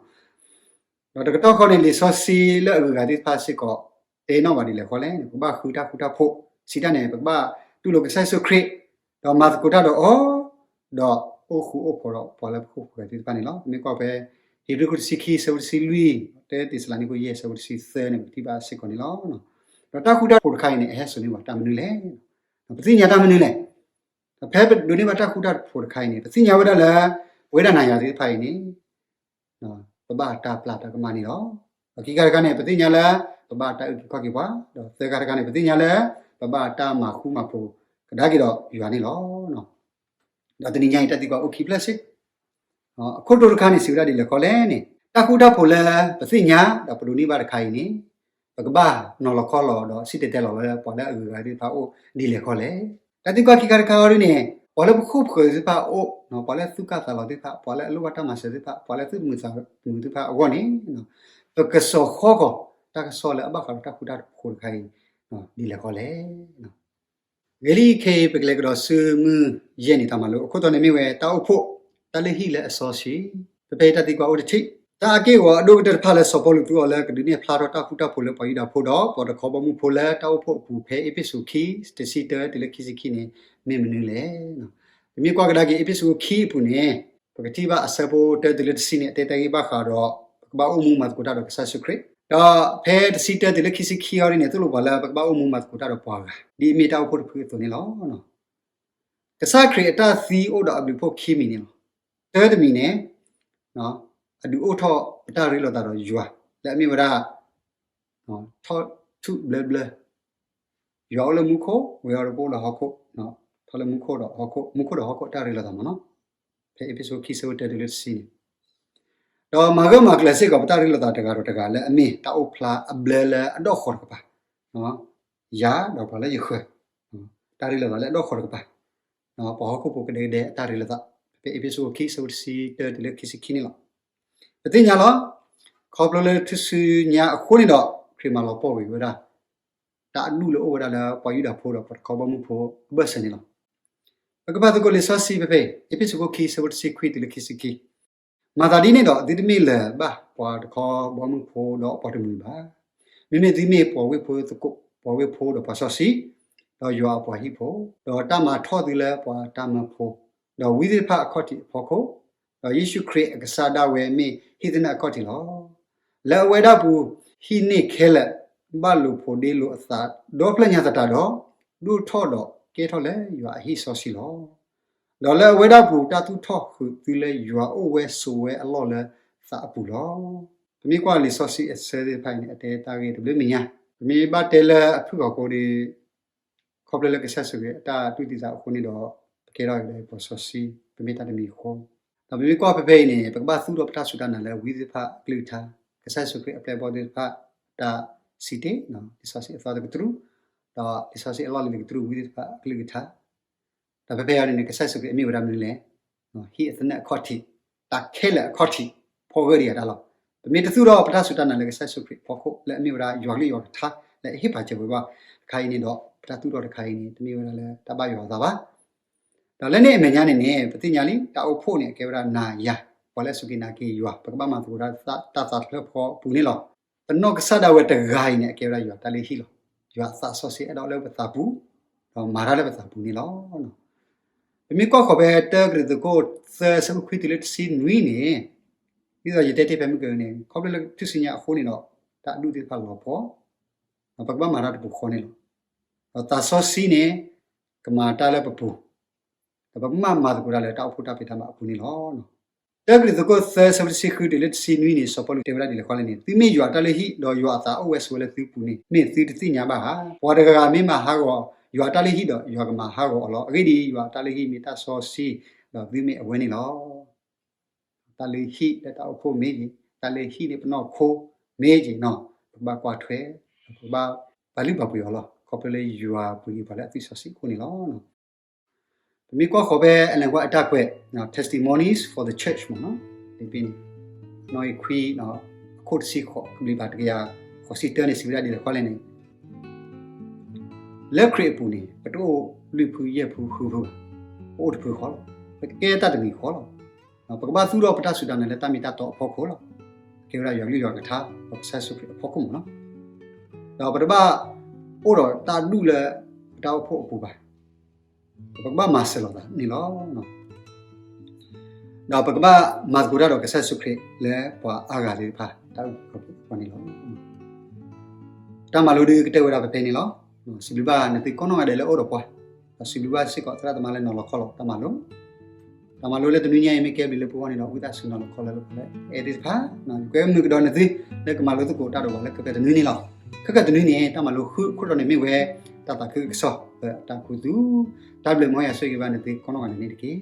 ဒီးတကတီၢ်ဃီန့ၣ် လံာ်စီဆှံလၢအဂုၤအဂၤသ့ၣ်တဖၣ်စ့ၢ်ကီး တဲနီၣ်ဘၣ်ဒ်လဲၣ်ဃီလဲၣ်န့ၣ် ပကဘၣ်ဃုတၢ်ဃူတၢ်ဖိး စံးတၢ်န့ၣ် ပကဘၣ်တူၢ်လိာ်ကစၢ်ယ့ၣ်ၡူးခရံာ် ဒီးမၤသကိးတၢ်ဒီးအီၤ ဒီးအိၣ်ဃူအိၣ်ဖိးဒီးပှၤလၢပခိၣ်ပဃၢၤသ့ၣ်တဖၣ်န့ၣ်လီၤ. ပမ့ၢ်ကွၢ်ဖဲ ဟ့းဘြံၤခိၣ်တဆံခံ ဆၢဖိတဆံလွံၢ် တၢသ့းစၤလနံခိၣ်ယဲၢ် ဆၢဖိတဆံသၢန့ၣ် ပထံၣ်ဘၣ်စ့ၢ်ကီးန့ၣ်လီၤ. ဒီးတၢ်ဃူတၢ်ဖိးတခါအံၤန့ၣ် အဟဲစိာ်န့ၢ်ပှၤတၢ်မနုၤလဲၣ်. ပသ့ၣ်ညါတၢ်မနုၤလဲၣ်. ဒီးဖဲပဒိးန့ၢ်ဘၣ်တၢ်ဃူတၢ်ဖိးတခါအံၤန့ၣ် ပသ့ၣ်ညါဝဲဒၣ်လၢ ပဝဲဒၣ်နၤယၤသ့ၣ်တဖၣ်အံၤန့ၣ် ပဘၣ်တၢ်ပျၢ်တၢ်ကမၣ်န့ၣ်လီၤ. ဒီးခံခါတခါန့ၣ် ပသ့ၣ်ညါလၢ ပဘၣ်တၢ်အုၣ်က့ၤခီၣ်က့ၤပှၤ, ဒီးသၢခါတခါန့ၣ် ပသ့ၣ်ညါလၢ ပဘၣ်တၢ်မၤဃူမၤဖိးကဒါက့ၤဒီးယွၤန့ၣ်လီၤ. ဒီးတနံၤညါအံၤတၢ်သံကွၢ်အိၣ်ခံဖျၢၣ်စ့ၢ်, အခိၣ်တီတခါန့ၣ် စံးဝဲဒၣ်ဒ်လဲၣ်ဃီလဲၣ်န့ၣ် တၢ်ဃူတၢ်ဖိးလၢပသ့ၣ်ညါ ဒီးပဒိးန့ၢ်ဘၣ်တခါအံၤန့ၣ် ပကဘၣ်နီၤလီၤခီလီၤဒီးစံၣ်တဲၤတဲလီၤလၢပှၤလၢအဂုၤအဂၤသ့ၣ်တဖၣ်အအိၣ်ဒ်လဲၣ်ဃီလဲၣ်. တၢ်သံကွၢ်ခံခါတခါအံၤဒ်န့ၣ် ပှၤလၢပခိၣ်ပဃၢၤသ့ၣ်တဖၣ်အအိၣ်, ပှၤလၢသူၣ်ကၢ်သးလီၤသ့ၣ်တဖၣ်, ပှၤလၢအလိၣ်ဘၣ်တၢ်မၤစၢၤသ့ၣ်တဖၣ်, ပှၤလၢအသူၣ်တမုာ်သးတမုာ်သ့ၣ်တဖၣ်အဂီၢ်န့ၣ် ပကစိာ်ဃီကီၤတၢ်ကစီၣ်လၢအဘၣ်ဃးဒီးတၢ်ဃူတၢ်ဖိးတခါအံၤ ဒ်လဲၣ်ဃီလဲၣ်. ဂ့ၤလံခဲအံၤ ပကလဲၤကဒီးဆူမုၢ်ယဲၢ်နံၤတၢ်မၤလိ အခိၣ်တီန့ၣ်မ့ၢ်ဝဲတၢ်အိၣ်ဖှိၣ်, တၢ်လုၢ်ဟံၣ်လၢအစီဆှံ, ဖဲဖဲတၢ်သံကွၢ်အိၣ်တထံၣ်, တၢ်အက့ၢ်အဂီၤအဒိၣ်ကတၢၢ်တဖၣ်လၢစီၤပီလူးသူအီၤလၢကဒုးနဲၣ်ဖျါထီၣ်တၢ်ဃူတၢ်ဖိးလၢပှၤယူဒၤဖိဒီးပှၤတခီဘီမုၢ်ဖိလၢတၢ်အိၣ်ဖှိၣ်အပူၤဖဲအ့းဖ့းစူးခံ တဆံတၢတုၤလၢခံဆံခံန့ၣ် မ့ၢ်မနုၤလဲၣ်. ပမ့ၢ်ကွၢ်ကဒါက့ၤအ့းဖ့းစူးခံအပူၤန့ၣ် ပကထံၣ်ဘၣ်အဆၢဖိတၢတုၤလၢတဆံန့ၣ် အတဲတၢ်ဂ့ၢ်ဘၣ်ဃးဒီး ပကဘၣ်အိၣ်မူမၤသကိးတၢ်ဒီးကစၢ်ယ့ၣ်ၡူးခရံာ်, ဒီးဖဲတဆံတၢတုၤလၢခံဆံခံအံၤန့ၣ် သိၣ်လိပှၤလၢပကဘၣ်အိၣ်မူမၤသကိးတၢ်ဒီးပှၤဂၤ ဒ်အမ့ၢ်တၢ်အိၣ်ဖှိၣ်တဖုအသိးန့ၣ်လီၤ. ကစၢ်ခရံာ်အတၢ်သံအိၣ်ဒီးအဘျုးအဖှိၣ်ခံမံၤန့ၣ်လီၤ. တၢတမံၤန့ၣ် အဒုးအိၣ်ထီၣ်အတၢ်ရ့လိာ်သးဒီးယွၤ လၢအမ့ၢ်ဝဲဒၣ် ထီၣ်ထူၣ်ဘျၢဘျၢ, ယွၤအိၣ်လၢမူခိၣ်, ဝဲၤအီၤတအိၣ်လၢဟီၣ်ခိၣ်, ထီၣ်လၢမူခိၣ်ဒီးဟီၣ်ခိၣ်, မူခိၣ်ဒီးဟီၣ်ခိၣ်တၢ်ရ့လိာ်သးမ့ၢ်နီၤ, ဖဲအ့းဖ့းစူးခံဆၢဖိတၢတုၤလၢတဆံန့ၣ်, ဒီးမၤဂၢၢ်မၤကျၢၤစ့ၢ်ကီးပတၢ်ရ့လိာ်သးတဂၤဒီးတဂၤလၢအမ့ၢ်တၢ်အိၣ်ဖျါအဘျၢလၢအဒီၣ်ဃီၤတကပၤ ယၤဒီးပှၤလၢယဃၢၤ, တၢ်ရ့လိာ်သးလၢအဒီၣ်ဃီၤတကပၤ, ပှၤဟီၣ်ခိၣ်ဖိကဒဲကဒဲအတၢ်ရ့လိာ်သး, ဖဲအ့းဖ့းစူးခံဆၢဖိတဆံတၢတုၤလၢခံဆံခံန့ၣ်လီၤ. ပသ့ၣ်ညါလီၤ, ခီဖျိလၢထူၣ်စုညါအဃိန့ၣ်ဒီး ခရံာ်မၤလီၤပှီၢ်ကွံာ်ဝဲဒၣ် တၢ်အဒူၣ်လၢအအိၣ်ဝဲဒၣ်လၢပှၤယူဒၤဖိဒီးပှၤတခီဘီမုၢ်ဖိအဘၢၣ်စၢၤန့ၣ်လီၤ. ပကဖးသကိးလံာ်စီဆှံဖဲဖဲအံၤ အ့းဖ့းစူးခံဆၢဖိတဆံခွံတုၤလၢခံဆံခံ, မၤသးဒ်န့ၣ်ဒီး သုတမ့ၢ်လၢၤဘၣ်ပှၤတခီဘီမုၢ်ဖိဒီးပှၤတမှံၤဘၣ်. မ့မ့ၢ်သုမ့ၢ်ပှၤဝ့ၢ်ဖိသကိး ပှၤဝ့ၢ်ဖိဒီးပှၤစီဆှံ, ဒီးယွၤအပှၤဟံၣ်ဖိ, ဒီးတၢ်မၤထီၣ်သုလၢပှၤတၢ်မၢဖိ, ဒီးဝံသ့ၣ်တဖၣ်အခီၣ်ထံးအဖီခိၣ်, ဒီးယ့ၣ်ၡူးခရံာ်အကစၢ်ဒၣ်ဝဲမ့ၢ်ဟံၣ်သနၢၣ်အခီၣ်ထံးလီၤ. လၢအဝဲဒၣ်ပူၤ ဟံၣ်န့ၢ်ခဲလၢာ် ဘၣ်လိာ်ဖိးဒ့လိာ်အသးဒီဖျၢၣ်ညါသတးဒီး ဒိၣ်ထီၣ်ဒီးကဲထီၣ်လၢယွၤအဟံၣ်စီဆှံလီၤ. ဒီးလၢအဝဲဒၣ်ပူၤ တၢ်သူၣ်ထီၣ်ဃုာ်သုလၢယွၤအိၣ်ဝဲဆိးဝဲအလီၢ်လၢသးအပူၤလီၤ. ပမ့ၢ်ကွၢ်လံာ်စီဆှံအဆၢသ့ၣ်တဖၣ်အံၤန့ၣ် အတဲတၢ်ဂ့ၢ်တဘျုးမဲာ်ညါ, ပမ့ၢ်ဘၣ်တဲလၢအဖုၣ်ကိာ်ဖိဒီး ခီဖျိလၢကစၢ်ယ့ၣ်ၡူးခရံာ်အတၢ်တူၢ်သံသးအဃိန့ၣ်ဒီး ပကဲထီၣ်က့ၤဒီးပှၤစီဆှံ, ပမ့ၢ်တၢ်တမံၤဃီ, ဒီးပမ့ၢ်ကွၢ်ဖဲဖဲအံၤန့ၣ် ပကဘၣ်သူၣ်ထီၣ်ပတၢ်စူၢ်တၢ်နာ်လၢဝံသ့ၣ်တဖၣ်အကလုၢ်ကထါ, ကစၢ်ယ့ၣ်ၡူးခရံာ်အပျဲၢ်အဘီၣ်သ့ၣ်တဖၣ် တၢ်စံးတ့ၢ်, လံာ်စီဆှံအသီတကတြူၢ်, ဒီးလံာ်စီဆှံအလီၢ်လံၤတကတြူၢ်ဝံသ့ၣ်တဖၣ်အကလုၢ်ကထါ ဒီးဖဲဖဲအံၤန့ၣ် ကစၢ်ယ့ၣ်ၡူးခရံာ်အမ့ၢ်ဝဲဒၣ်မနုၤလဲၣ်, ဟံၣ်အသနၢၣ်အခီၣ်ထံး, တၢ်ခဲလၢာ်အခီၣ်ထံး, ဖီၣ်ဂၢၢ်ဒံးယၤတၢ်လီၤ. ပမ့ၢ်တသူၣ်ထီၣ်ပတၢ်စူၢ်တၢ်နာ်လၢကစၢ်ယ့ၣ်ၡူးခရံာ်အဖီခိၣ် လၢအမ့ၢ်ဝဲဒၣ်ယွၤကလုၢ်ယွၤကထါ လၢအဟ့ၣ်ပာ်စၢၤဝဲဘၣ်တခါအံၤန့ၣ်ဒီး ပတၢ်သူၣ်ထီၣ်တခါအံၤန့ၣ် တမ့ၢ်ဝဲဒၣ်လၢတၢ်ဘၣ်ယွၤအသးဘၣ်. ဒီးလၢန့ၣ်အမဲာ်ညါန့ၣ်န့ၣ် ပသ့ၣ်ညါလံ တၢ်အိၣ်ဖှိၣ်န့ၣ်အကဲဝဲဒၣ်နၤယၤ, ပှၤလၢအစူၢ်က့ၤနာ်က့ၤယွၤ ပကဘၣ်မၤသကိးတၢ်သးတၢ်သးတဖျၢၣ်ဖီအပူၤန့ၣ်လီၤ. ပနီၢ်ကစၢ်ဒၣ်ဝဲတဂၤအံၤန့ၣ် အကဲဝဲဒၣ်ယွၤတၢ်လုၢ်ဟံၣ်လီၤ. ယွၤအသးစီဆှံအဲၣ်ဒိးလၢပသးပူၤ, ဒီးမၤတၢ်လၢပသးပူၤန့ၣ်လီၤ. ပမ့ၢ်ကွၢ်ဃီၤဖဲတၢကရံၣ်သူးခိၣ်သၢ ဆၢဖိခွံတုၤလၢတဆံနွံန့ၣ်, ဒ်သိးယတဲတ့ၢ်ဖဲမုၢ်ကနံၤန့ၣ် ခီဖျိလၢထူၣ်စုညါအဃိန့ၣ်ဒီး တၢ်အဒူၣ်သ့ၣ်တဖၣ်လီၤပှီၢ်, ဒီးပကဘၣ်မၤတၢ်တပူၤဃီန့ၣ်လီၤ. ဒီးသးစီဆှံန့ၣ် ကမၤတၢ်လၢပပူၤ, ဒီးပကဘၣ်မၤသကိးတၢ်လၢတၢ်အိၣ်ဖှိၣ်တၢ်ဖံးတၢ်မၤအပူၤန့ၣ်လီၤ. တၢကရံၣ်သူးခိၣ်သၢ ဆၢဖိတဆံဃုတုၤလၢတဆံနွံန့ၣ် စီၤပီလူးတဲဝဲဒၣ်ဒ်လဲၣ်ဃီလဲၣ်န့ၣ်, သုမ့ၢ်ယွၤတၢ်လုၢ်ဟံၣ် ဒီးယွၤအသးအိၣ်ဝဲဆိးဝဲလၢသုပူၤန့ၣ် မ့ၢ်သုတသ့ၣ်ညါဘၣ်ဧါ. ပှၤတဂၤဂၤမ့ၢ်မၤဟးဂီၤယွၤတၢ်လုၢ်ဟံၣ်ဒီး ယွၤကမၤဟးဂီၤအီၤလီၤ. အဂ့ၢ်ဒ်အံၤ, ယွၤတၢ်လုၢ်ဟံၣ်မ့ၢ်တၢ်စီဆှံ, ဒီးသုမ့ၢ်အဝဲန့ၣ်လီၤ. တၢ်လုၢ်ဟံၣ်လၢတၢ်အိၣ်ဖှိၣ်မ့ၢ်ဂ့ၤ, တၢ်လုၢ်ဟံၣ်လၢပနီၢ်ခိမ့ၢ်ဂ့ၤ, ပကဘၣ်ကွၢ်ထွဲ, ဒီးပကဘၣ်ပာ်လုၢ်ပာ်ပှ့ၤအီၤလီၤ. ခီဖျိလၢယွၤပှ့ၤက့ၤပှၤလၢအသွံၣ်စီဆှံအဃိန့ၣ်လီၤ. ပမ့ၢ်ကွၢ်ဃီၤဖဲ Ellen White အတၢ်ကွဲး Testimonies for the Church မ့ၢ်နီၤ, ဖဲန့ၣ် နီၣ်ဂံၢ်ခွံ အခိၣ်တဆံဃိး ကဘျံးပၤတကယၤဃိးဆံတၢန့ၣ် စံးဝဲဒၣ်ဒ်လဲၣ်ဃီလဲၣ်န့ၣ်, လၢခရံာ်အပူၤန့ၣ် ပတအိၣ်လွံၢ်ဖုယဲၢ်ဖုဃုဖုဘၣ်, ပအိၣ်တဖုဃီလီၤ. ပကဲတၢ်တမံၤဃီလီၤ. ပကဘၣ်သူၣ်ထီၣ်ပတၢ်စူၢ်တၢ်နာ်လၢတၢ်မ့ၢ်တၢ်တီအဖီခိၣ်လီၤ. ကဲဝဲဒၣ်ယွၤကလုၢ်ယွၤကထါ ဒီးကစၢ်ယ့ၣ်ၡူးခရံာ်အဖီခိၣ်မ့ၢ်နီၤ, ဒီးပတဘၣ်အိၣ်ဒီးတၢ်ဒူၣ်လၢပတၢ်အိၣ်ဖှိၣ်အပူၤဘၣ်. ပကဘၣ်မၤစၢၤလိာ်သးန့ၣ်လီၤ. ဒီးပကဘၣ်မၤသကိးတၢ်ဒီးကစၢ်ယ့ၣ်ၡူးခရံာ်လၢပှၤအါဂၤသ့ၣ်တဖၣ် တၢ်အုၣ်က့ၤခီၣ်က့ၤအဂီၢ်န့ၣ်လီၤ. တၢ်မၤလိဒုးကတၢၢ်ဝဲဒၣ်ဖဲဖဲန့ၣ်လီၤ. စံးဘျုးဘၣ်နသုကိးနီၢ်ဂၤဒဲးလၢအအိၣ်ဒီးပှၤ, ဒီးစံးဘျုးဘၣ်စ့ၢ်ကီးသရၣ်သမါလၢနီၤလီၤခီလီၤတၢ်မၤလိ, တၢ်မၤလိလၢတနွံညါအံၤမ့ၢ်ကဲဘျုးလၢပဂီၢ်န့ၣ်ဒီး ဝံသးစူၤနီၤလီၤခီလၢပှၤလၢအဲၣ်သ့ၣ်တဖၣ်, ယကွဲမုာ်ကဒီးနသု လၢကမၤလိသကိးတၢ်ဒီးပှၤလၢခဲကနွံန့ၣ်လီၤ. ခဲကနွံန့ၣ် တၢ်မၤလိဃုအခိၣ်တီန့ၣ်မ့ၢ်ဝဲ တၢ်သးခုကစီၣ်လၢအတၢ်ခူသူၣ်, တၢ်ဘျုးမ်ယွၤဆိၣ်ဂ့ၤဘၣ်နသုကိးနီၢ်ဂၤဒဲးန့ၣ်တက့ၢ်.